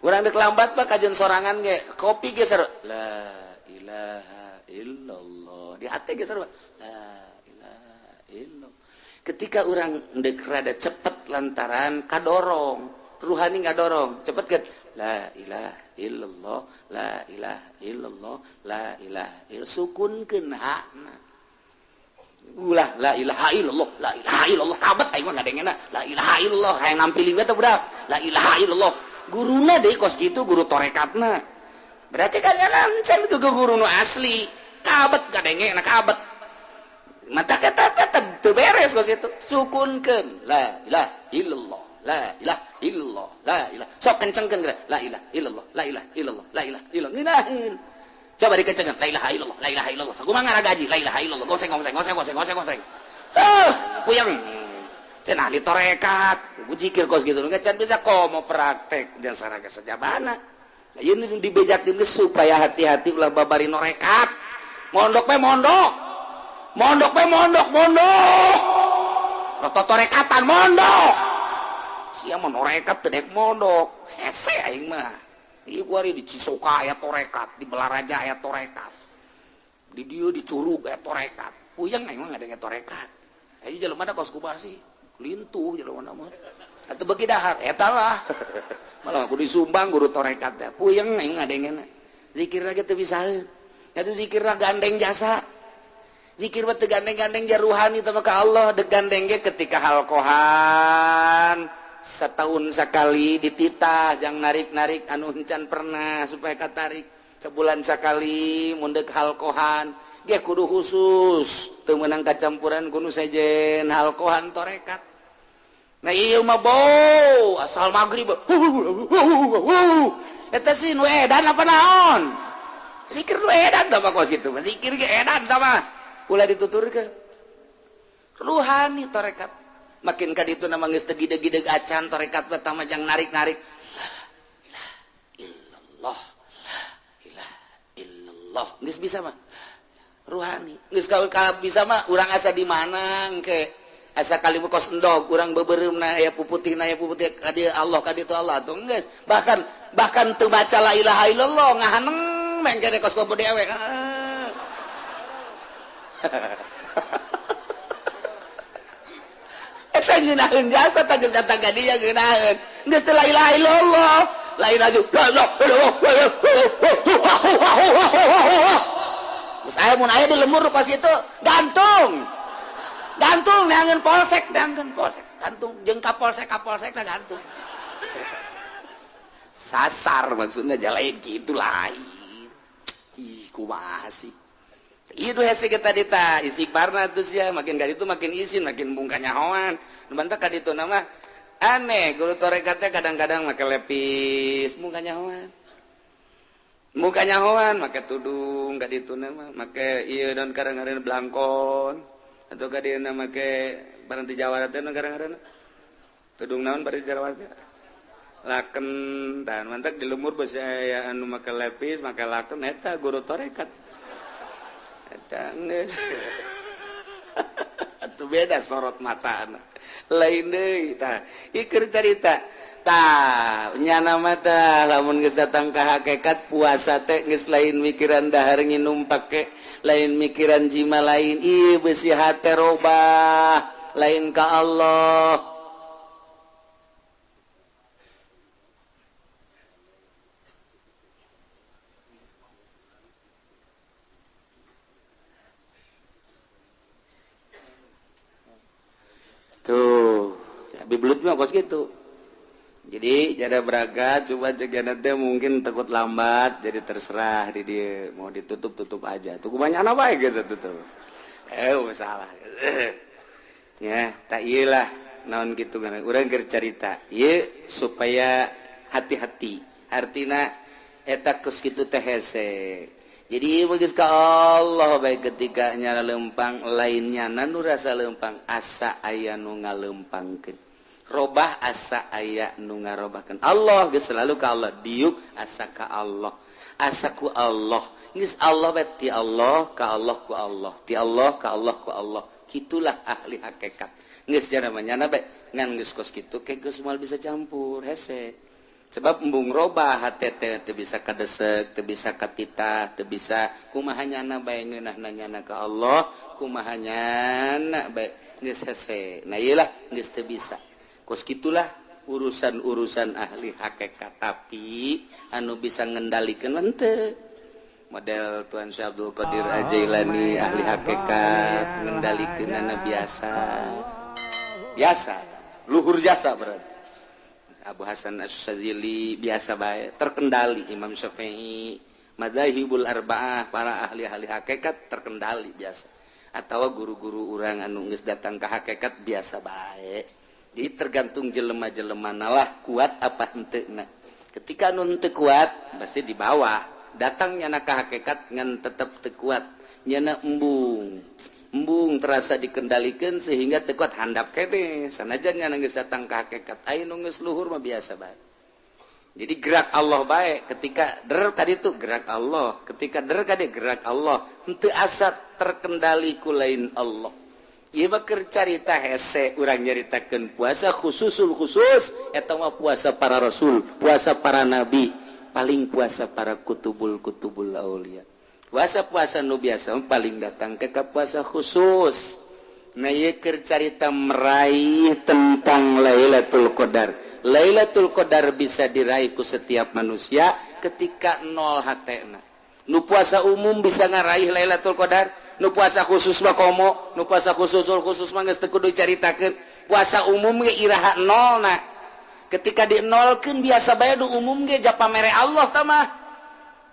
Speaker 1: urang deuk lambat mah kajen sorangan ge kopi ge seru la ilaha illallah di hati ge seru la ilaha illallah. Ketika orang dek rada cepet lantaran kadorong ruhani, ngadorong cepet kan la ilaha illallah, la ilaha illallah, la ilaha illallah, sukunkeun hakna. Ulah la ilaha illallah, la ilaha illallah kabet aing mah ngadengena la ilaha illallah, hayang nampili we teh budak la ilaha illallah. Guruna deui kos kitu, guru torekatna berarti kan ya lancar ke guru nu asli, kabet kadenge na kabet mata kata tetep teu beres kos itu. Sukunkeun la ilaha illallah. la ilaha illallah la ilaha. Sok kencengkeun la ilaha illallah la ilaha illallah la ilaha illallah. Ngeunaheun. Coba dikencengkeun la ilaha illallah la ilaha illallah. Sakumaha ngaragaji la ilaha illallah goseng goseng goseng goseng goseng goseng. Puyeng. Cenah ahli torekat, ku zikir kos gitu can bisa komo praktek dasar sejabana. Ieu dibejakeun geus supaya hati-hati ulah babari norekat. Mondok we mondok. Mondok we mondok, mondok. Roto torekatan mondok. Sia mah norekat teu dek mondok. Hese aing mah. Ieu kuari di Cisoka aya torekat, di Balaraja aya torekat. Di dieu di Curug aya torekat. Puyeng aing mah ngadenge torekat. Ayo jelema da kos kumaha sih? Lintuh jelema mah. Atuh beuki dahar eta lah. Malah aku disumbang guru torekat teh. Puyeng aing ngadengena. Zikir lagi teu bisa. Atuh zikirna gandeng jasa. Zikir mah teu gandeng-gandeng jaruhani teh ka Allah, deuk gandeng ge ketika halqohan setahun sekali dititah jang narik-narik anu encan pernah supaya katarik. Sebulan sekali mun deuk halqohan ge kudu khusus teu meunang kacampuran kudu sejen halqohan torekat. Nah ieu mah bau asal magrib. Eta sih nu edan apa naon? Zikir nu edan tah mah kos kitu. Zikir ge edan tah mah. Ulah dituturkeun. Ruhani torekat. Makin ka ditu na mah geus teu gideg-gideg acan torekat mah tah mah jang narik-narik. La ilaha illallah. La ilaha illallah. Geus bisa mah. Ruhani. Geus ka bisa mah urang asa di mana engke. Asa kali kos endog urang beubeureumpna aya puputihna aya puputih ka dieu Allah ka ditu Allah atuh geus. Bahkan bahkan teu baca la ilaha illallah ngahaneng mengke kos kopo dewe. Eta ngeunaheun jasa tah geus datang ka dieu ngeunaheun. Geus teu la ilaha illallah, lain aju. Geus aya mun aya di lemur kos itu gantung. Gantung neangan polsek, neangan polsek, gantung jeung ka polsek na gantung. Sasar maksudnya jalain kitu lain. Ih kumaha sih. Ieu hese ge tadi tah istighfarna atuh sia makin ka ditu makin isin makin bungka nyahoan. Nu bantak ka ditu mah aneh guru torekat teh kadang-kadang make lepis bungka nyahoan. Muka nyahoan make tudung ka ditu mah make ieu daun karang-karang blangkon. Atau ka dieu make barang ti Jawa teh kadang-kadang tudung naon bari Jawa teh laken tah mantak di lemur beusi aya anu make lepis make laken eta guru torekat eta geus atuh beda sorot matana lain deui tah ieu keur carita tah nyana mah tah lamun geus datang ka hakikat puasa teh geus lain mikiran dahar nginum pake lain mikiran jima lain ieu beusi hate robah lain ka Allah. Tuh, ya bibelut mah kos gitu. Jadi jada beraga coba cegana teh mungkin takut lambat jadi terserah di dia mau ditutup tutup aja. Tuh banyak apa ya guys tutup. Masalah. Ya, tak iyalah naon gitu kan. Urang keur carita ieu supaya hati-hati. Artina eta kos kitu teh hese. Jadi geus ka Allah bae ketika nyala lempang lainnya nu rasa lempang asa aya nu ngalempangkeun. Robah asa aya nu ngarobahkeun. Allah geus selalu ka Allah diuk asa ka Allah. Asa ku Allah. Geus Allah bae ti Allah ka Allah ku Allah. Ti Allah ka Allah ku Allah. Kitulah ahli hakikat. Geus jana mah nyana bae ngan geus kos kitu ke geus moal bisa campur hese. Sebab embung robah hate teh teu bisa kadesek, teu bisa katitah, teu bisa kumaha nyana bae ngeunahna nyana ka Allah, kumaha nyana bae geus hese. Nah ieu lah geus teu bisa. Kos kitulah urusan-urusan ahli hakikat tapi anu bisa ngendalikeun henteu. Model Tuan Syekh Abdul Qadir Al-Jailani ahli hakikat ngendalikeunana biasa. Biasa, luhur jasa berarti. Abu Hasan Asy-Syadzili biasa bae, terkendali. Imam Syafi'i, madzahibul arba'ah, para ahli-ahli hakikat terkendali biasa. Atau guru-guru urang anu geus datang ka hakikat biasa bae. Jadi tergantung jelema-jelema nalah kuat apa henteu. Ketika nu teu kuat pasti di bawah. Datang nyana ka hakikat ngan tetep teu kuat. Nyana embung. Embung terasa dikendalikan sehingga teu kuat handap kene. Sanajan nyana geus datang ka hakikat, aya nu geus luhur mah biasa bae. Jadi gerak Allah bae ketika der tadi tuh gerak Allah, ketika der tadi gerak Allah, henteu asa terkendali ku lain Allah. Ieu mah keur carita hese urang nyaritakeun puasa khususul khusus eta mah puasa para rasul, puasa para nabi, paling puasa para kutubul kutubul aulia. Puasa-puasa nu biasa paling datang ke puasa khusus. Nah ieu keur carita meraih tentang Lailatul Qadar. Lailatul Qadar bisa diraih ku setiap manusia ketika nol hatena. Nu puasa umum bisa ngaraih Lailatul Qadar, nu puasa khusus mah komo, nu puasa khususul khusus mah geus teu kudu caritakeun. Puasa umum ge iraha nolna. Ketika dinolkeun biasa bae nu umum ge japamere Allah tah mah.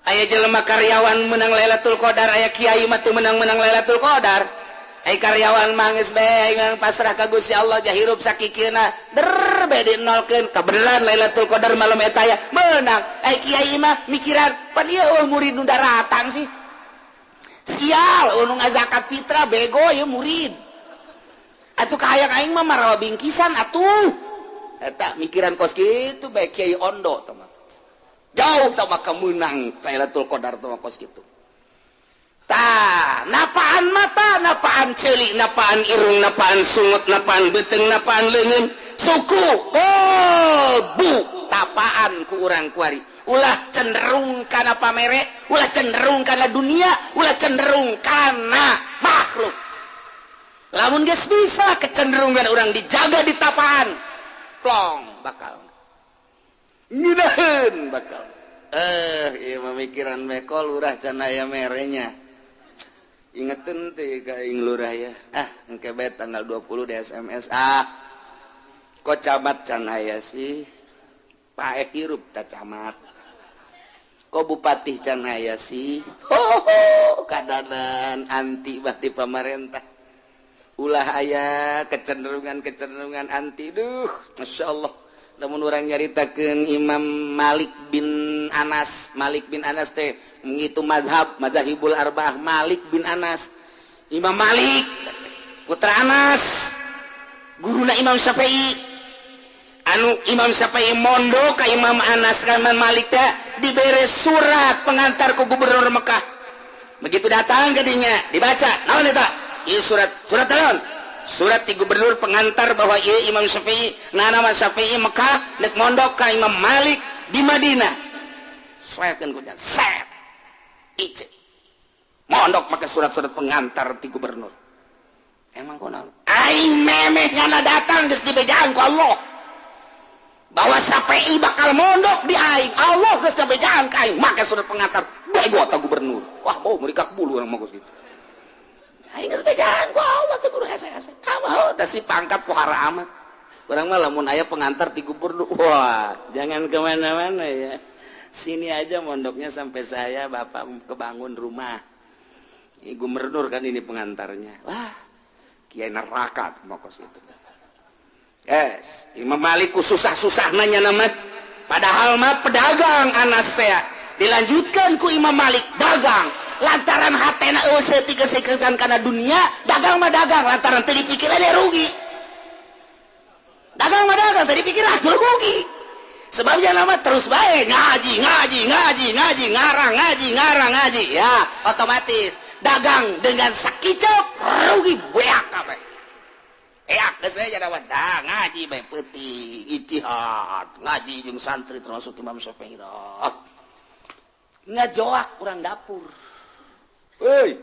Speaker 1: Aya jelema karyawan menang Lailatul Qadar, aya kiai mah teu menang-menang Lailatul Qadar. Ai karyawan mah geus bae ngan pasrah ka Gusti Allah jahirup sakikeuna. Der bae dinolkeun kabeneran Lailatul Qadar malam eta aya menang. Ai kiai mah mikiran pan ieu eueuh murid nu daratang sih. Sial nu ngazakat fitrah bego ieu murid. Atuh kahayang aing mah marawa bingkisan atuh. Eta mikiran kos kitu bae kiai ondo tah mah. Jauh tah mah meunang Lailatul Qadar tah mah kos kitu. Tah, napaan mata, napaan ceuli, napaan irung, napaan sungut, napaan beuteung, napaan leungeun, suku, kolbu, tapaan ku urang kuari. Ulah cenderung kana pamere, ulah cenderung kana dunia, ulah cenderung kana makhluk. Lamun geus bisa kecenderungan urang dijaga di tapaan, plong bakal. Ngeunaheun bakal. Ieu mah mikiran mekol lurah can aya merenya. Ingetin teh ka aing lurah ya. Ah, engke bae tanggal 20 di SMS. Ah. Kok camat can aya sih? Paeh hirup ta camat. Kok bupati can aya sih? Ho, kadanan anti bah di pamarentah. Ulah aya kecenderungan-kecenderungan anti. Duh, Masya Allah. Lamun urang nyaritakeun Imam Malik bin Anas, Malik bin Anas teh ngitu mazhab, mazahibul arba'ah Malik bin Anas. Imam Malik putra Anas, guruna Imam Syafi'i. Anu Imam Syafi'i mondok ka Imam Anas kan Malik teh dibere surat pengantar ku gubernur Mekah. Begitu datang ke dinya dibaca, naon eta? Ieu surat, surat naon? Surat di gubernur pengantar bahwa ieu Imam Syafi'i, nana Syafi'i Mekah nek mondok ka Imam Malik di Madinah. Seetkeun ku set. Ice. Mondok make surat-surat pengantar di gubernur. Emang kunaon? Aing memeh nyana datang geus dibejaan ku Allah. Bahwa Syafi'i bakal mondok di aing. Allah geus dibejaan ka aing make surat pengantar. Bego ta gubernur. Wah, bau merikak bulu urang mah geus kitu. Aing geus bejaan ku Allah teh kudu hese-hese. Kamaho teh si pangkat pohara amat. Urang mah lamun aya pengantar di gubernur, wah, jangan kemana-mana ya. Sini aja mondoknya sampai saya bapak kebangun rumah. Ini gubernur kan ini pengantarnya. Wah, kiai neraka mah kos itu. Yes, Imam Malik ku susah-susah nanya nama. Padahal mah pedagang Anas saya. Dilanjutkan ku Imam Malik dagang. Lantaran hatena eueuh tiga-sikesan kana dunia, dagang mah dagang lantaran teu dipikiran rugi. Dagang mah dagang teu dipikiran rugi. Sebabnya lama terus bae ngaji, ngaji, ngaji, ngaji, ngarang, ngaji, ngarang, ngaji. Ya, otomatis dagang dengan sakicep rugi beak kabeh. Eak geus we jadi dah ngaji bae peuting, ijtihad, ngaji jeung santri termasuk Imam Syafi'i. Ngajoak urang dapur. Hei,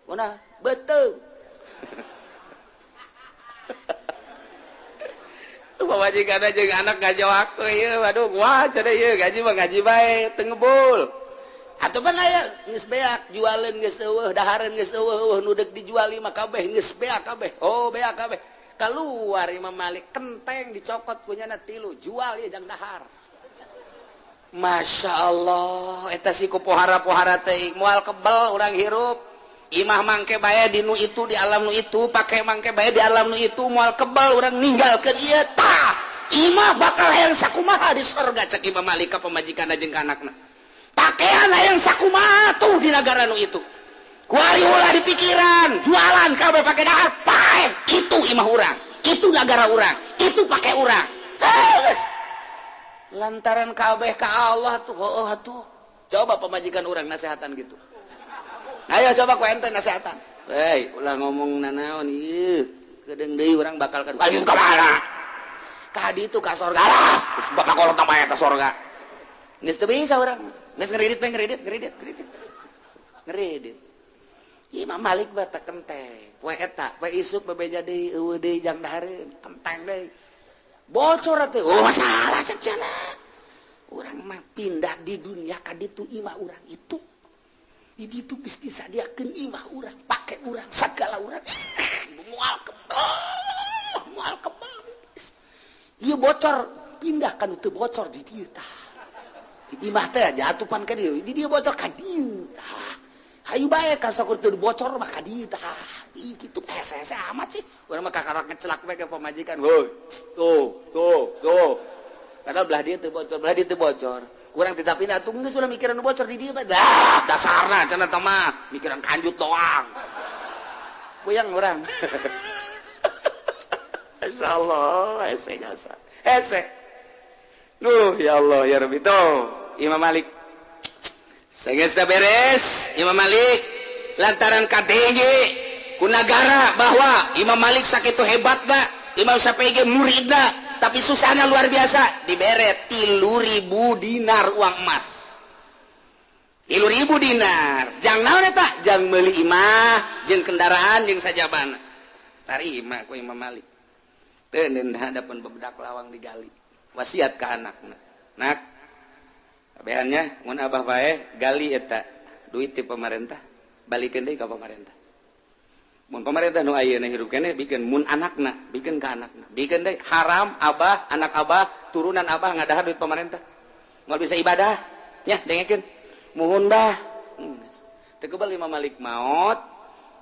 Speaker 1: mana betul. Pamajikan jeung anak ngajoak ieu, waduh gua cenah ieu gaji mah gaji bae teu ngebul. Atuh pan aya geus beak jualeun geus eueuh, dahareun geus eueuh, nu deuk dijual mah kabeh geus beak kabeh. Oh, beak kabeh. Keluar Imam Malik kenteng dicokot ku nyana tilu, jual ieu jang dahar. Masya Allah, eta si ku pohara-pohara teh moal kebel urang hirup. Imah mangke bae di nu itu, di alam nu itu, pake mangke bae di alam nu itu, moal kebal urang ninggalkeun ieu. Tah, imah bakal hayang sakumaha di sorga, cek Imam Malik ka pamajikan jeung ka anakna. Pakaian hayang sakumaha tuh di negara nu itu. Kuari ulah di pikiran, jualan kabeh pake dahar, pae. Itu imah urang, itu negara urang, itu pake urang. Geus. Lantaran kabeh ka Allah tuh, heueuh atuh. Coba pamajikan urang nasehatan gitu. Ayo coba ku ente nasehatan. Hei, ulah ngomong nanaon ieu. Kedeung deui urang bakal ka ayo ka mana? Ka ditu ka sorga lah. Terus bapak kolot tambah eta sorga. Geus teu bisa urang. Geus ngeridit we, ngeridit, ngeridit, ngeridit. Ngeridit. Imam Malik mah teh kenteng. Poe eta, poe isuk bebeja deui, eueuh deui jang dahareun, kenteng deui. Bocor teh. Oh, masalah cek cenah. Urang mah pindah di dunia ka ditu imah urang itu. Di ditu geus disadiakeun imah urang, pake urang, sagala urang. Moal kebel, moal kebel. Ieu bocor pindah ka nu teu bocor di dieu tah. Di imah teh jatupan ka dieu, di dieu bocor ka dieu tah. Hayu bae ka sakur teu bocor mah ka dieu tah. Ih kitu hese-hese amat sih. Urang mah kakarak ngecelak we ka pamajikan. Heuy, tuh, tuh, tuh. Padahal belah dieu teu bocor, belah dieu teu bocor. Kurang tidak pindah tuh geus ulah mikiran nu bocor di dieu mah. Dah, dasarna cenah teh mah mikiran kanjut doang. Puyeng urang. Insyaallah hese jasa. Hese. Duh, ya Allah ya Rabbi tuh Imam Malik. Senggeus beres Imam Malik lantaran kadenge ku nagara bahwa Imam Malik sakitu hebatna, Imam Syafi'i ge muridna, tapi susahnya luar biasa, dibere 3.000 dinar uang emas. 3.000 dinar. Jang naon eta? Jang meuli imah, jeung kendaraan jeung sajabana. Tarima ku Imam Malik. Teu hadapan bebedak lawang digali. Wasiat ka anakna. Nak, kabehannya mun abah bae gali eta duit ti pemerintah, balikeun deui ka pemerintah. Mun pemerintah nu ayeuna hirup keneh bikeun, mun anakna bikeun ka anakna. Bikeun deui haram abah, anak abah, turunan abah ngadahar duit pemerintah. Moal bisa ibadah. Nya dengekeun. Muhun bah. Teu kebal Imam Malik maot,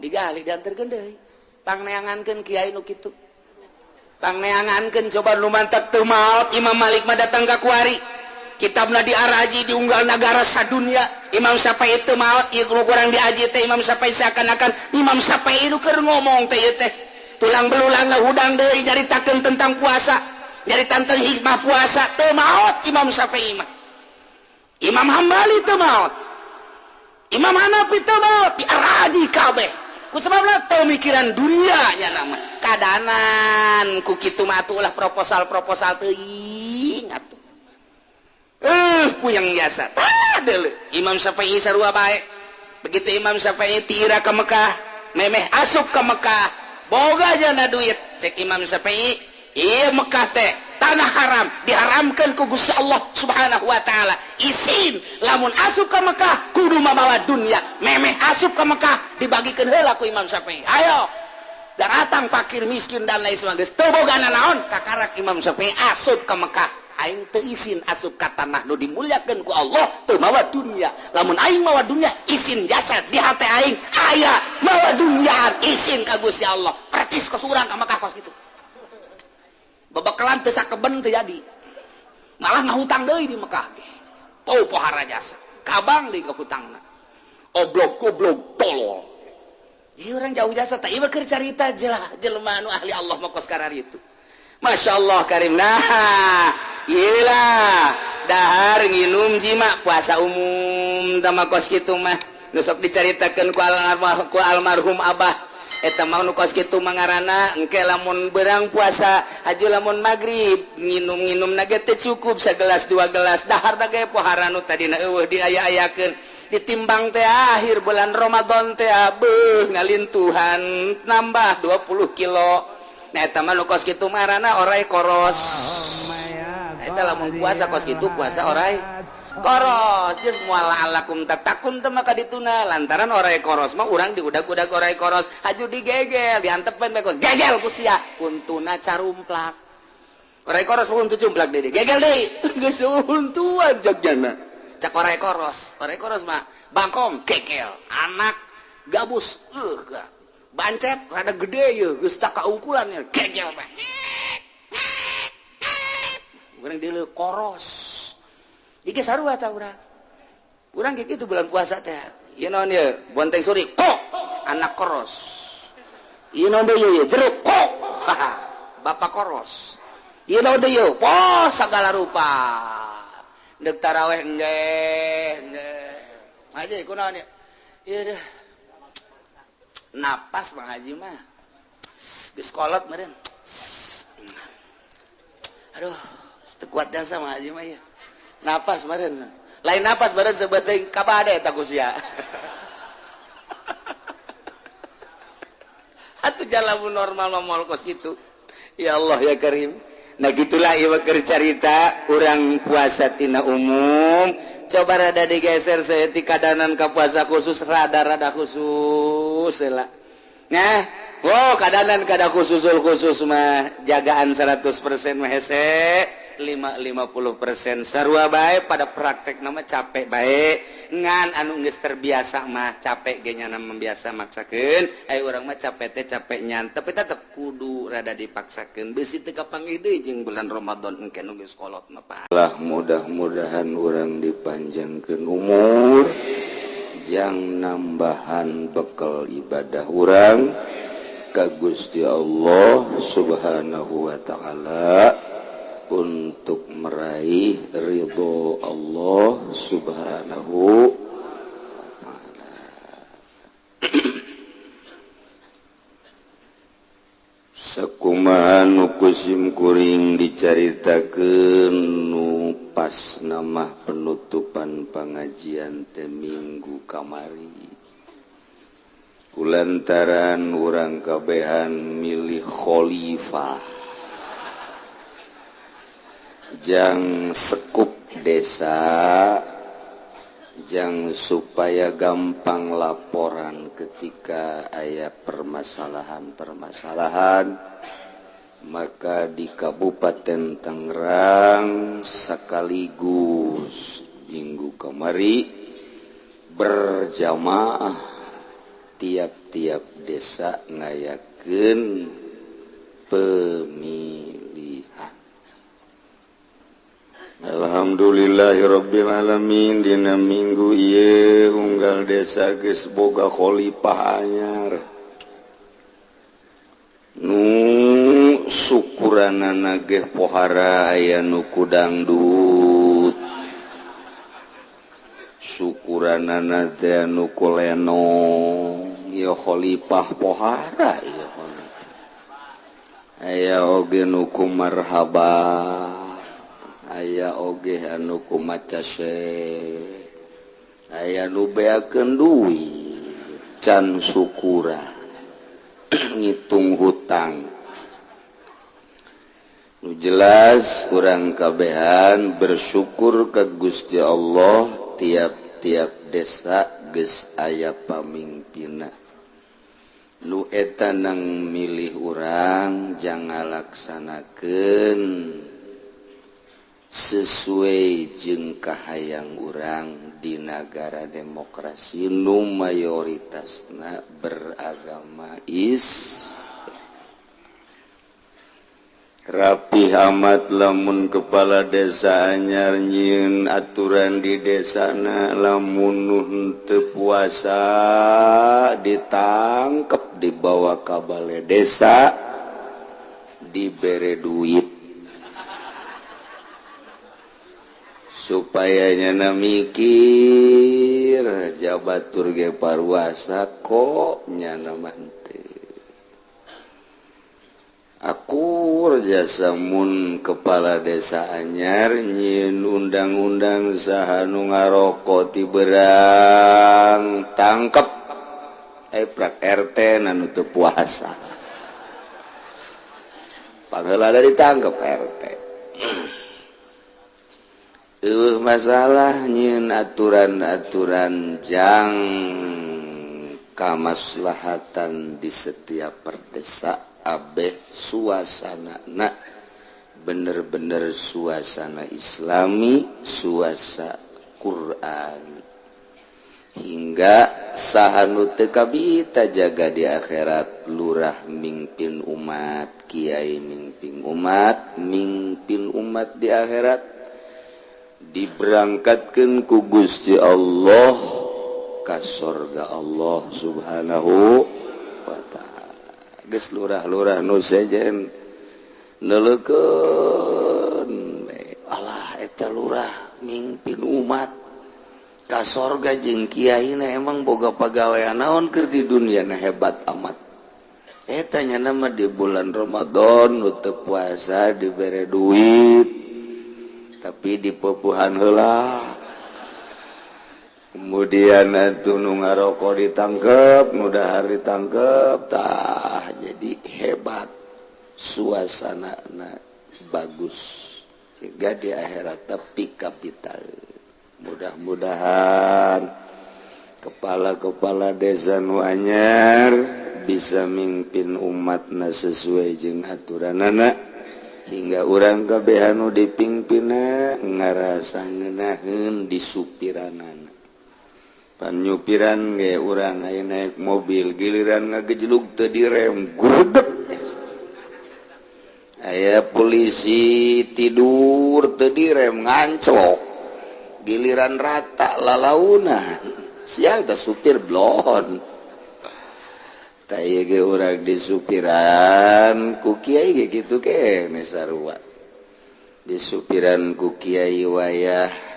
Speaker 1: digali dianterkeun deui. Pangneangankeun kiai nu kitu. Pangneangankeun coba nu mantak teu maot Imam Malik mah datang ka kuari. Kitabna diaraji diunggal nagara sadunia. Imam Syafi'i teu maot, ieu nu kurang diaji teh Imam Syafi'i seakan-akan Imam Syafi'i nu keur ngomong teh ieu teh. Tulang belulangna hudang deui nyaritakeun tentang puasa, nyaritakeun tentang hikmah puasa, teu maot Imam Syafi'i mah. Imam Hambali teu maot. Imam Hanafi teu maot, diaraji kabeh. Ku sababna teu mikiran dunia nya nama. Kadanan ku kitu mah atuh ulah proposal-proposal teuing atuh. Puyeng biasa. Tah deuleu. Imam Syafi'i sarua bae. Begitu Imam Syafi'i tira ke Mekah, memeh asup ke Mekah, boga jana duit. Cek Imam Syafi'i, ieu Mekah teh tanah haram, diharamkan ku Gusti Allah Subhanahu wa taala. Isin lamun asup ke Mekah kudu mabawa dunia. Memeh asup ke Mekah dibagikeun heula ku Imam Syafi'i. Ayo datang fakir miskin dan lain sebagainya. Teu boga naon, kakarak Imam Syafi'i asup ke Mekah. Aing teu isin asup ka tanah nu dimuliakeun ku Allah teu mawa dunia. Lamun aing mawa dunia isin jasa di hate aing aya mawa dunia isin ka Gusti Allah. Percis kos urang ka Mekah kos kitu. Babakalan teu sakeben teu jadi. Malah ngahutang deui di Mekah ge. Pau pohara jasa. Kabang deui ka hutangna. Oblog goblog tolol. Ieu urang jauh jasa teh ieu keur carita jelema anu ahli Allah mah kos kararitu. Masya Allah karim. Nah, iyalah dahar nginum jima puasa umum tama kos kitu mah nu sok dicaritakeun ku almarhum abah eta mah nu kos kitu mah ngaranna engke lamun berang puasa haju lamun magrib nginum-nginum na ge teu cukup sagelas dua gelas dahar da ge pohara nu tadina eueuh diaya-ayakeun ditimbang teh akhir bulan Ramadan teh beuh ngalintuhan nambah 20 kilo. Nah eta mah nu kos kitu ngaranna orai koros. Eta lamun puasa kos kitu puasa orai koros. Geus moal alakum tatakun teh maka dituna lantaran orai koros mah urang diudag-udag orai koros haju digegel diantepen bae gegel ku sia untuna carumplak. Orai koros mah untu cumplak deui gegel deui geus untuan jagjana. Cak orai koros mah bangkong gegel anak Gabus bancet rada gede ye, geus tak kaungkulan ya, gejel bae. Urang deuleu koros. Iki sarua ta urang. Urang kayak gitu bulan puasa teh. Ieu naon ieu? Bonteng suri kok anak koros. Ieu naon deui ieu? Jeruk kok. Bapak koros. Ieu naon deui ieu? Poh sagala rupa. Deuk taraweh engge, engge. Aja kunaon ieu? Ieu deh. Napas Bang Haji mah. Geus kolot meureun. Aduh, teu kuat jasa Bang Haji mah ieu. Napas meureun. Lain napas meureun sebeuting kabade eta ku sia. Atuh jalamun normal mah moal kos kitu. Ya Allah ya Karim. Nah gitulah ieu keur carita urang puasa tina umum. Coba rada digeser saeutik kadanan ka puasa khusus, rada-rada khusus lah. Nah, oh kadanan kada khususul khusus mah jagaan 100% mah hese, 50% sarua bae pada praktek nama capek bae. Ngan anu geus terbiasa mah capek ge nyana membiasa maksakeun, aya urang mah capek teh capek nyan, tapi tetep kudu rada dipaksakeun. Beusi teu kapanggih deui jeung bulan Ramadan engke nu geus kolot mah. Lah mudah-mudahan urang dipanjangkeun umur jang nambahan bekal ibadah urang ka Gusti Allah Subhanahu wa taala untuk meraih ridho Allah Subhanahu wa taala. Sakumaha nu kusim kuring dicaritakeun nu pas nama penutupan pengajian teh minggu kamari. Kulantaran urang kabehan milih khalifah jang sekup desa, jang supaya gampang laporan ketika aya permasalahan-permasalahan, maka di Kabupaten Tangerang sekaligus minggu kamari berjamaah tiap-tiap desa ngayakeun pemilihan. Alhamdulillahirabbil alamin dina minggu ieu unggal desa geus boga khalifah anyar. Nu syukuranana ge pohara aya nu ku dangdut. Syukuranana teh nu ku lenong, ieu khalifah pohara ieu khalifah. Aya oge nu ku marhaba. Aya oge anu ku macase, aya nu beakeun duit can sukura ngitung hutang. Nu jelas urang kabehan bersyukur ka Gusti Allah tiap-tiap desa geus aya pamimpinna. Nu eta nang milih urang jang ngalaksanakeun sesuai jeung kahayang urang di nagara demokrasi nu mayoritasna beragama Islam. Rapi amat lamun kepala desa anyar nyieun aturan di desana, lamun nu teu puasa ditangkep dibawa ka bale desa dibere duit supaya nyana mikir jabatur ge paruasa kok nyana mah henteu. Akur jasa mun kepala desa anyar nyieun undang-undang saha nu ngaroko ti berang tangkep prak RT na nu teu puasa. Pangheula ditangkep RT. Eueuh masalah nyieun aturan-aturan jang kamaslahatan di setiap perdesa abeh suasana na bener-bener suasana Islami, suasana Quran, hingga Saha nu teu kabita jaga di akhirat? Lurah mingpin umat, kiai mingpin umat, mingpin umat di akhirat diberangkatkan ku Gusti Allah ka sorga Allah Subhanahu wa Ta'ala. Geus lurah-lurah nu sejen neuleukeun, "Alah, eta lurah mingpin umat ka sorga jeung kiai na emang boga pagawean naon keur di dunia na hebat amat?" Eta nya nama di bulan Ramadan nu teu puasa dibere duit, tapi dipupuhan heula. Kemudian atuh nu ngarokok ditangkep, nu dahar ditangkep. Tah, jadi hebat, suasana bagus sehingga di akhirat tapi kapital. Mudah-mudahan kepala-kepala desa nu anyar bisa mimpin umatna sesuai jeung aturanana hingga urang kabehan nu dipingpina ngarasa ngeunaheun disupiranana. Pan nyupiran ge urang aya naik mobil, giliran ngagejlug teu direm, gurudeg. Aya polisi tidur, teu direm, nganclok. Giliran rata lalauna siang teh supir blon. Tah, ieu ge urang disupiran ku kiai ge kitu kene sarua, disupiran ku kiai. Wayah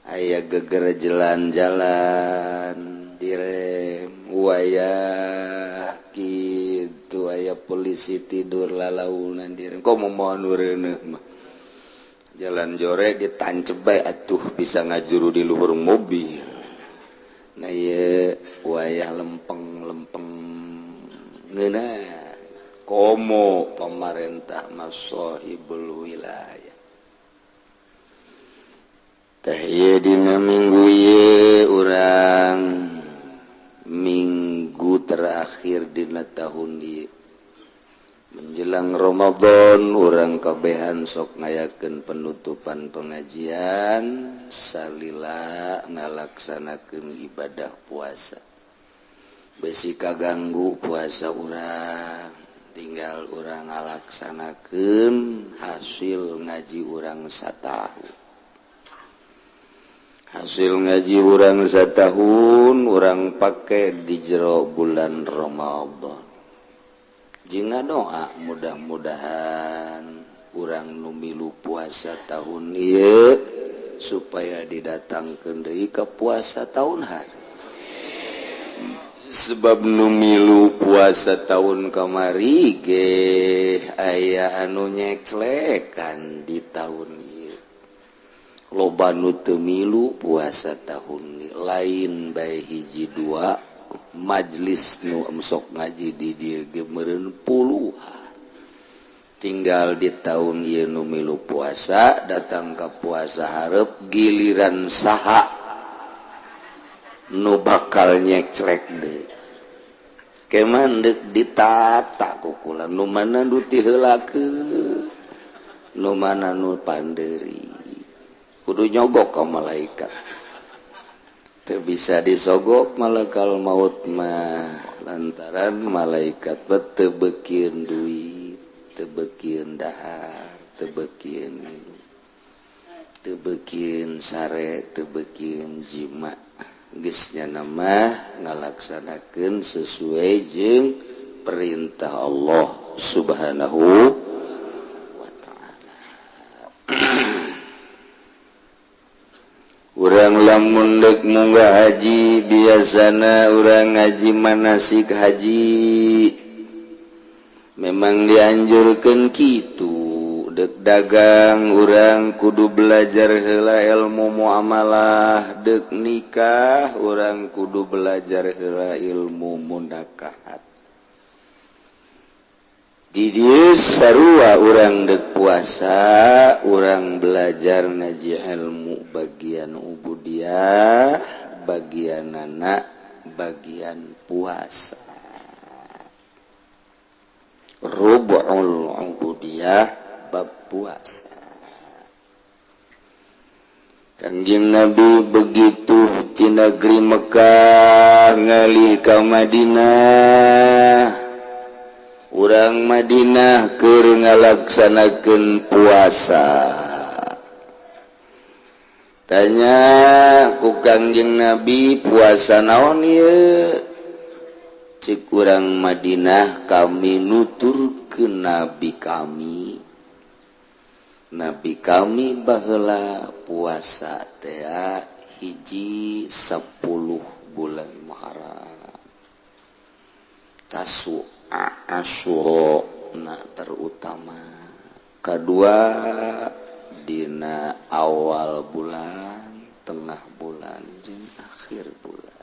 Speaker 1: aya gegerjelan jalan direm, wayah kitu aya polisi tidur lalaunan direm. Komo moal nu reuneuh mah jalan jore ditancep bae atuh, bisa ngajuru di luhur mobil. Nah, ieu wayah lempeng-lempeng ngeunah. Komo pamarentah mah sahibul wilayah. Teh, ieu dina minggu ieu urang minggu terakhir dina tahun ieu menjelang Ramadan, urang kabehan sok ngayakeun penutupan pengajian salila ngalaksanakeun ibadah puasa. Besi kaganggu puasa urang, tinggal urang ngalaksanakeun hasil ngaji urang satahun. Hasil ngaji urang satahun urang pake di jero bulan Ramadan. Jika doa, mudah-mudahan urang nu milu puasa tahun ieu supaya didatangkeun deui ke puasa tahun hari, sebab nu milu puasa tahun kamari ge aya anu nyeklekan. Di tahun ieu loba nu teu milu puasa tahun ieu, lain bae hiji dua majelis nu sok ngaji di dieu ge meureun puluhan. Tinggal di tahun ieu nu milu puasa datang ke puasa hareup, giliran saha nu bakal nyekcrek deui? Keman deuk ditata kukulan, nu mana nu tiheulakeun, nu mana nu panderi, kudu nyogok ka malaikat. Teu bisa disogok malakal maut mah, lantaran malaikat teu beukieun duit, teu beukieun dahar, teu beukieun, teu beukieun sare, teu beukieun jima. Geus nyana mah ngalaksanakeun sesuai jeung perintah Allah Subhanahu wa Ta'ala. Urang lamun dek munggah haji, biasana urang ngaji manasik haji, memang dianjurkan gitu. Dek dagang, urang kudu belajar heula ilmu muamalah. Dek nikah, urang kudu belajar heula ilmu munakahat. Di dieu sarua, urang dek puasa, urang belajar ngaji ilmu bagian ubudiyah, bagian anak, bagian puasa, rubu'ul ubudiyah bab puasa. Kangjeng Nabi begitu tina Negeri Mekkah ngalih ka Madinah, urang Madinah keur ngalaksanakeun puasa. Tanya ku Kangjeng Nabi, "Puasa naon ieu?" Cek urang Madinah, "Kami nutur ke nabi kami, nabi kami baheula puasa teh hiji 10 bulan Muharram, Tasua, Asyura na terutama, kedua dina awal bulan, tengah bulan jeung akhir bulan."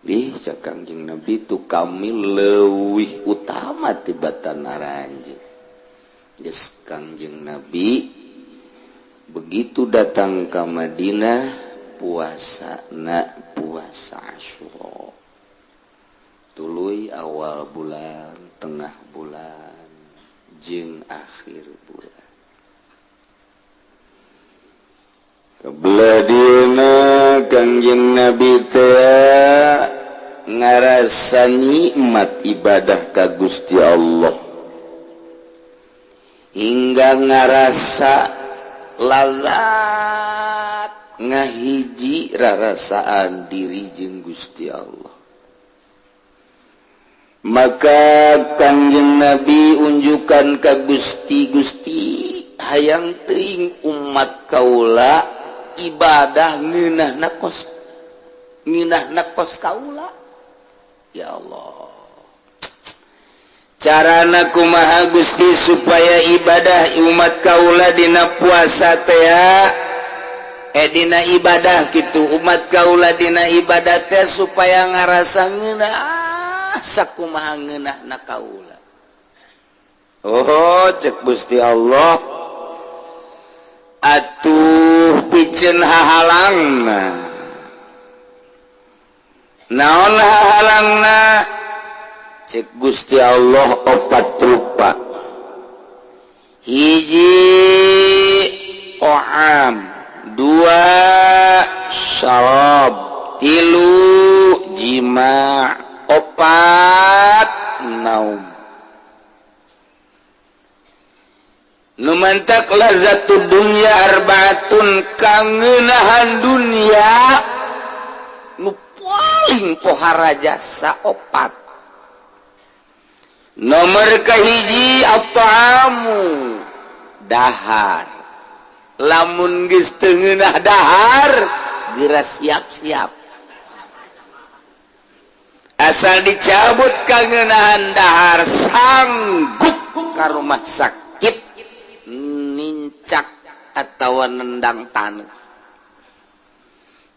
Speaker 1: Di cek Kangjeng Nabi tu kami leuwih utama tibatan aranjeun. Geus, Kangjeng Nabi begitu datang ke Madinah puasa na puasa Asyura, tuluy awal bulan, tengah bulan jeung akhir bulan. Kebelah dieuna Kangjeng Nabi teh ngarasa nikmat ibadah ka Gusti Allah hingga ngarasa lazat ngahiji rarasaan diri jeung Gusti Allah. Maka Kangjeng Nabi unjukan ka Gusti, "Gusti, hayang teuing umat kaula ibadah ngeunah kos kaula, ya Allah. Carana kumaha, Gusti, supaya ibadah umat kaula dina puasa teh, eh, dina ibadah gitu, umat kaula dina ibadah teh supaya ngarasa ngeunah sakumaha ngeunah na kaula?" "Oh," cek Gusti Allah, "atuh piceun hahalangna." "Naon hahalangna?" Cek Gusti Allah, "Opat rupa. Hiji to'am, dua syarab, tilu jima, opat naum." Nu mantak lazzatud dunya arbaatun, kangeunahan dunia nu paling pohara jasa opat. Nomor kahiji at-ta'amu, dahar. Lamun geus teu ngeunah dahar, geura siap-siap. Asal dicabut kangeunahan dahar, sanggup ka rumah sakit nincak atau nendang tanah.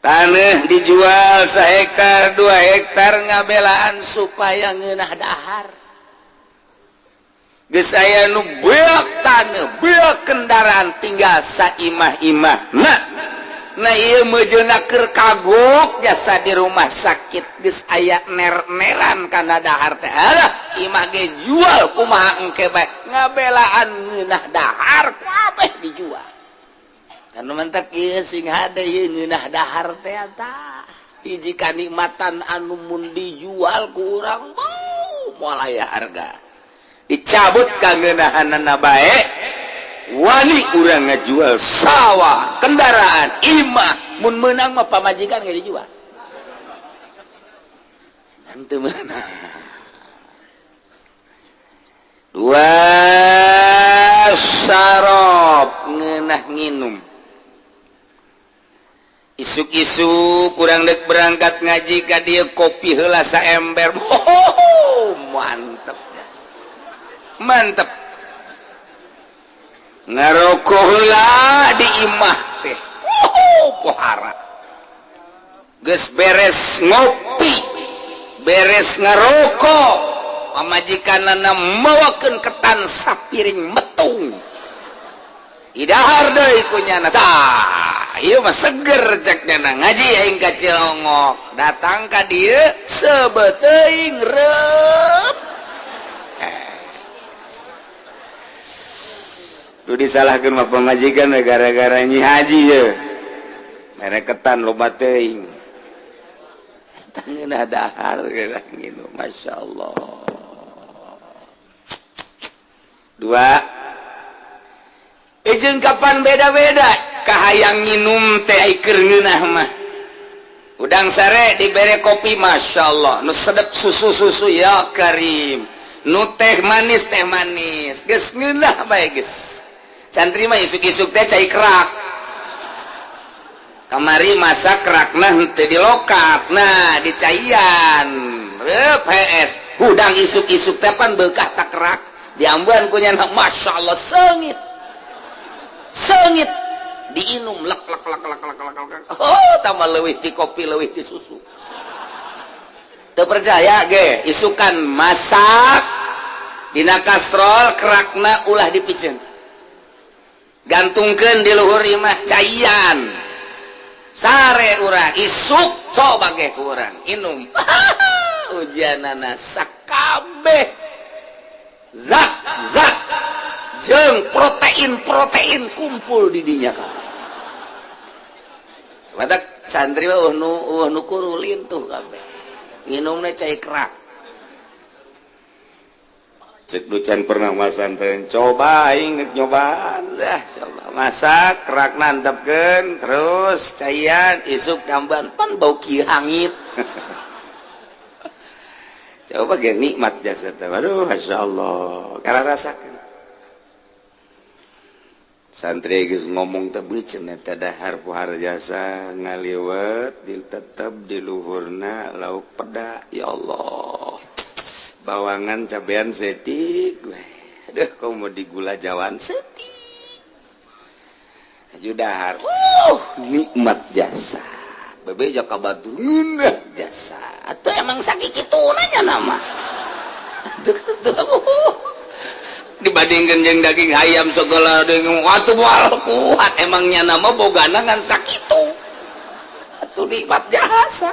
Speaker 1: Tanah dijual sehektar, 2 hektar, ngabelaan supaya ngeunah dahar. Geus aya nu beak tanah, beak kendaraan, tinggal saimah-imah. Nah nah ieu meujeuhna keur kagok jasa di rumah sakit, geus aya ner-neran kana dahar teh. Alah, imah ge jual, kumaha engke bae, ngabelaan ngeunah dahar, kabeh dijual. Kan mantak ieu sing hade ieu ngeunah dahar teh, tah hiji kanikmatan anu mun dijual ku urang moal aya harga. Dicabut kangeunahanana bae, wani urang ngajual sawah, kendaraan, imah. Mun menang mah pamajikan nggak dijual, nanti menang. Dua, syarab, ngeunah nginum. Isuk-isuk kurang dek berangkat ngaji ka dieu, kopi heula saember. Oh, mantep mantep. Ngarokok heula di imah teh. Oh, pohara. Geus beres ngopi, beres ngarokok, pamajikanana mawakeun ketan sapiring metung, idahar deui ku nyana. Tah, ieu mah seger, cek nyana. Ngaji aing ka Cilongok, datang ka dieu sebeteuing reup. Eh. Tuh, disalahkeun mah pamajikan we gara-gara Nyi Haji ye. Mere ketan loba teuing. Eta ngeunah dahar nginum, Masya Allah. Dua. Izin kapan beda-beda kahayang nginum teh keur ngeunah mah. Udang sare dibere kopi, Masya Allah, nu sedep susu-susu, ya karim, nu teh manis, teh manis, geus ngeunah bae geus. Santri mah isuk-isuk teh cai kerak. Kamari masak kerakna henteu dilokat, nah dicaian reup PS. Hudang isuk-isuk teh pan beukah tak kerak diambuan ku nyana, Masya Allah, seungit seungit, diinum lek lek lek lek lek lek lek. Oh, tambah leuwih ti kopi, leuwih ti susu. Teu percaya ge isukan masak dina kastrol, kerakna ulah dipiceun, gantungkeun di luhur imah, caian sare urang isuk, coba ge ku urang inum. Ujianana sakabeh zat zat jeung protein protein kumpul di dinya ka. Matak santri mah eueuh nu kurulin tuh kabeh nginumna cai kerak. Cek Ducan pernah masantren, coba aing rek nyobaan dah, coba masak kerak, nantepkeun terus caian, isuk damban pan bau kieu hangit. Coba ge nikmat jasa teh. Aduh, Masya Allah, karena rasakeun. Santri geus ngomong teh beuceun eta dahar pohar jasa ngaliwet di tetep di luhurna lauk peda, ya Allah, bawangan cabean setik, deh kau mau digula jawan setik aju dahar, nikmat jasa bebeja ka batur ngeunah jasa. Atuh emang sakitu nanya nama. Tuh, dibandingkan jeung daging ayam segala dengan atuh moal kuat emangnya nama bogana ngan sakitu. Atuh nikmat jasa.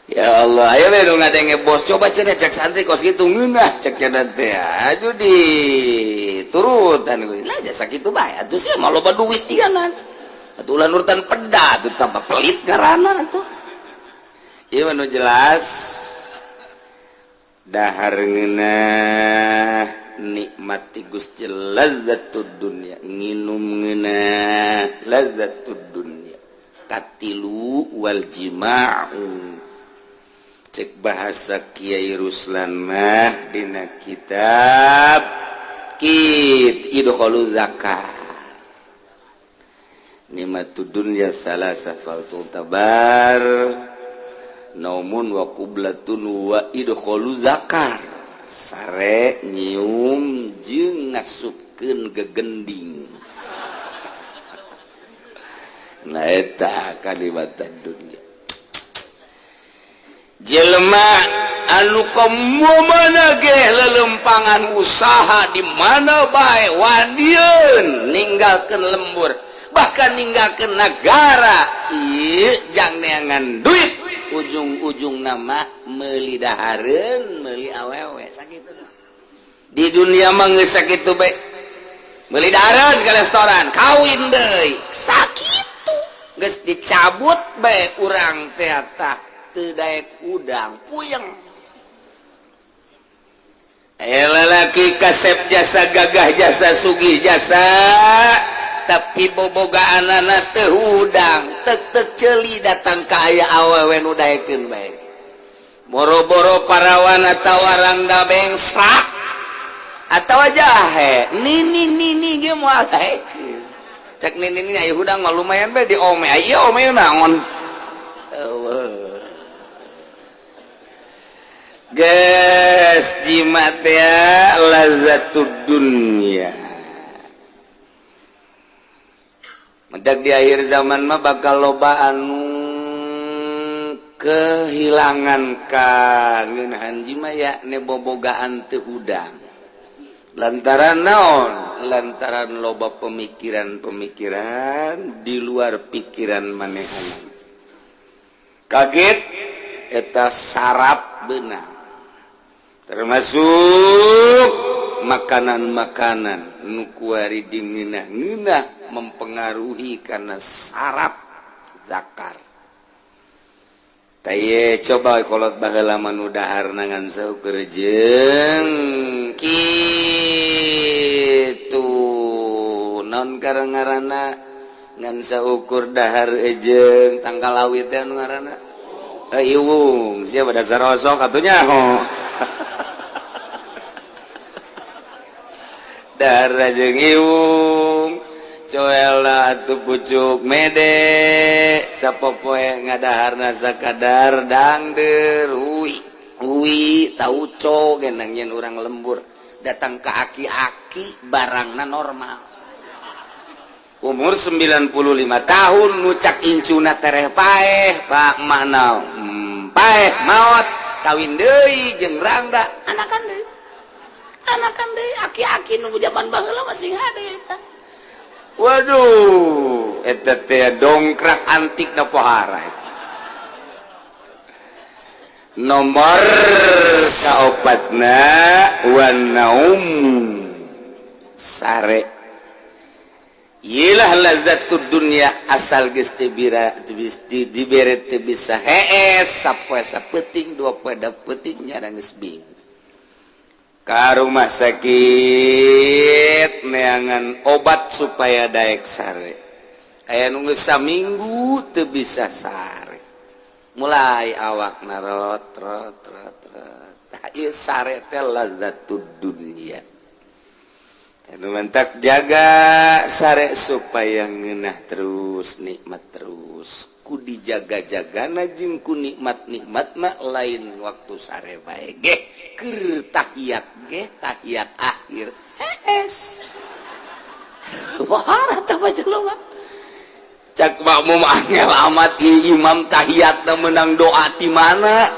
Speaker 1: Ya Allah, ayo we nu ngadenge bos, coba cenah cek santri kos kitu ngeunah cek cenah teh. Aduh, di turutan lah jasa kitu bae atuh sia mah loba duit tiganan. Atuh ulah nurutan peda atuh, tambah pelit ngaranna atuh. Ieu mah nu jelas dahar ngeunah, nikmati Gusti lazzatud dunya, nginum ngeunah lazzatud dunya. Katilu wal jima'u, cek bahasa Kiai Ruslan mah dina kitab kit idkhulu zakat nikmatud dunya salasa fal tabar naumun wa qublatun wa idkhulu zakar, sare, nyium jeung ngasupkeun gegending. Nah, eta kalimat dunya. Jelema anu mana ge lelempangan usaha di mana bae wanian ninggalkeun lembur, bahkan ninggalkeun negara ieu jang neangan duit, ujung-ujung nama meuli dahareun, meuli awewe, sakitu. Di dunia mah geus sakitu bae, meuli dahareun ke restoran, kawin deui, sakitu geus dicabut bae urang teh tah teu daek udang puyeng. Eh, lalaki kasep jasa, gagah jasa, sugih jasa, tapi bobogaan anak teu hudang tek tek ceuli datang ka aya awewe nu daekeun bae, boro-boro parawan atawa rangda bengsrak atawa jahe, nini nini ge moal daekeun. Cek nini nini, aya hudang mah lumayan bae di ome, aya ome naon. Eueuh. Geus jimat ya lazzatud dunya. Mendak di akhir zaman mah bakal loba anu kehilangan kangeunaan jima ya ne bobogaan teu hudang. Lantaran naon? Lantaran loba pemikiran-pemikiran di luar pikiran manehana. Kaget eta sarap beunang, termasuk makanan-makanan nu kuari dingeunah-ngeunah mempengaruhi karena saraf. Zakar. Taye coba kolot baheula mah nu dahar ngan saukur jeung kitu naon ngaranna, ngan saukur dahar jeung tangkal awi teh anu ngaranna iwung. Siapa dasar rosok atuh nyaho dahar jeung iwung coela atuh pucuk mede sapopoe ngadaharna sakadar dangder ui ui tauco genang nyen urang lembur datang ke aki-aki barangna normal umur 95 tahun nucak incuna tereh paeh pak mana paeh maot kawin deui jeung rangda anakan deui aki-aki nu zaman baheula masih hade eta. Waduh, eta teh dongkrak antik na pohara. Nomor kaopatna wan naum sare. Iyalah lazzatud dunya asal geus teu bira dibere teu bisa hees sapoe sapeting dua poe da peuting nya geus bingung. Ka rumah sakit neangan obat supaya daek sare. Aya nu geus saminggu teu bisa sare. Mulai awak narot rot rot rot. Tah ieu sare teh lazzatud dunya. Anu mantak jaga sare supaya ngeunah terus nikmat terus. Ku dijaga-jagana jeung ku nikmat-nikmatna lain waktu sare bae ge keur tahiyat ge tahiyat akhir hees. Wah, tah mah jelema. Cak makmum angel amat ieu imam tahiyatna menang doa ti mana?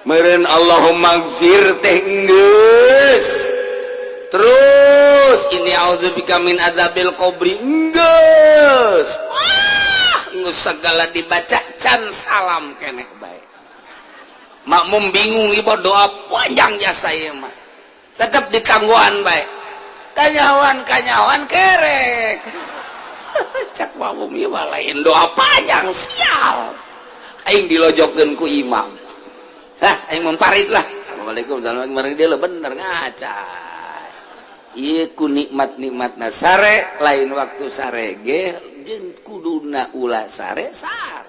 Speaker 1: Meureun Allahumma gfir teh geus. Terus ini audzubika min adzabil qabri geus. Wah, geus segala dibaca can salam keneh bae. Makmum bingung ieu doa panjang jasa ieu mah. Tetep ditangguhan bae. Kanyawan kanyawan kerek. Cak makmum ieu mah lain doa panjang sial. Aing dilojokkeun ku imam. Hah, aing memparit lah. Assalamualaikum, assalamualaikum. Dia bener ngaca. Ieu ku nikmat-nikmatna sare lain waktu sare ge jeung kuduna ulah sare sare.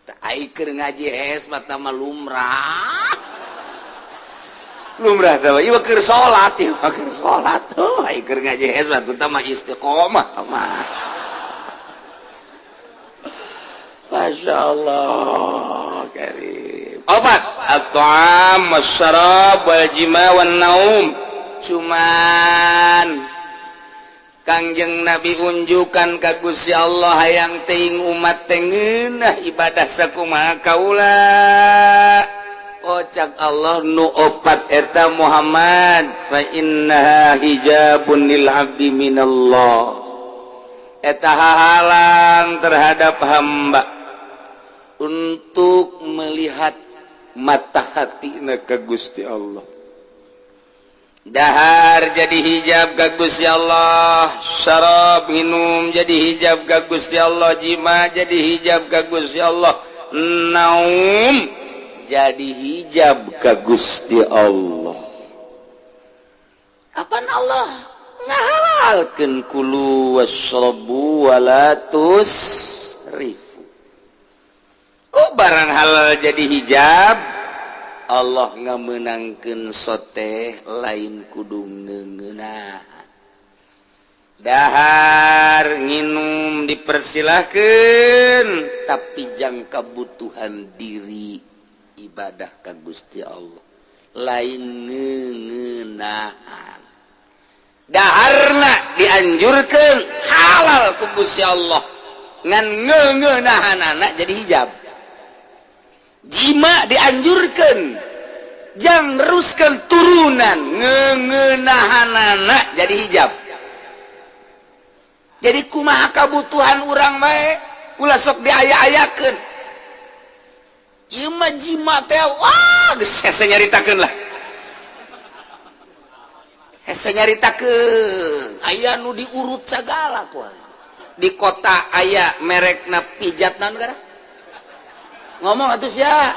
Speaker 1: Tah ai keur ngaji es mah mah lumrah. Lumrah teh ieu keur salat, ieu keur salat. Tuh ai keur ngaji es mah teh mah istiqomah mah. Masya Allah karim. Obat at-ta'am wasyarab wal jima wan naum. Cuman Kangjeng Nabi unjukan ka Gusti Allah hayang teuing umat teh ngeunah ibadah sakumaha kaula. Ocak Allah nu opat eta Muhammad fa innaha hijabun lil abdi minallah. Eta hahalang terhadap hamba untuk melihat mata hatina ka Gusti Allah. Dahar jadi hijab ka Gusti Allah, syarab minum jadi hijab ka Gusti Allah, jima jadi hijab ka Gusti Allah, naum jadi hijab ka Gusti Allah. Apaan Allah ngahalalkeun kulu wasyrabu wala tusrifu. Oh barang halal jadi hijab, Allah ngamenangkeun soteh lain kudu ngeuneunahan. Dahar nginum dipersilahkan tapi jang kebutuhan diri ibadah ka Gusti Allah lain ngeuneunahan. Daharna dianjurkan halal ku Gusti Allah ngan ngeuneunahanana jadi hijab. Jima dianjurkan jangan neruskan turunan ngeuneunahanana jadi hijab. Jadi kumaha kabutuhan urang bae ulah sok diaya-ayakeun. Ieu mah jima teh wah geus hese nyaritakeun lah. Hese nyaritakeun aya nu diurut sagala ku. Di kota aya merekna pijat naon? Gara ngomong atuh sia.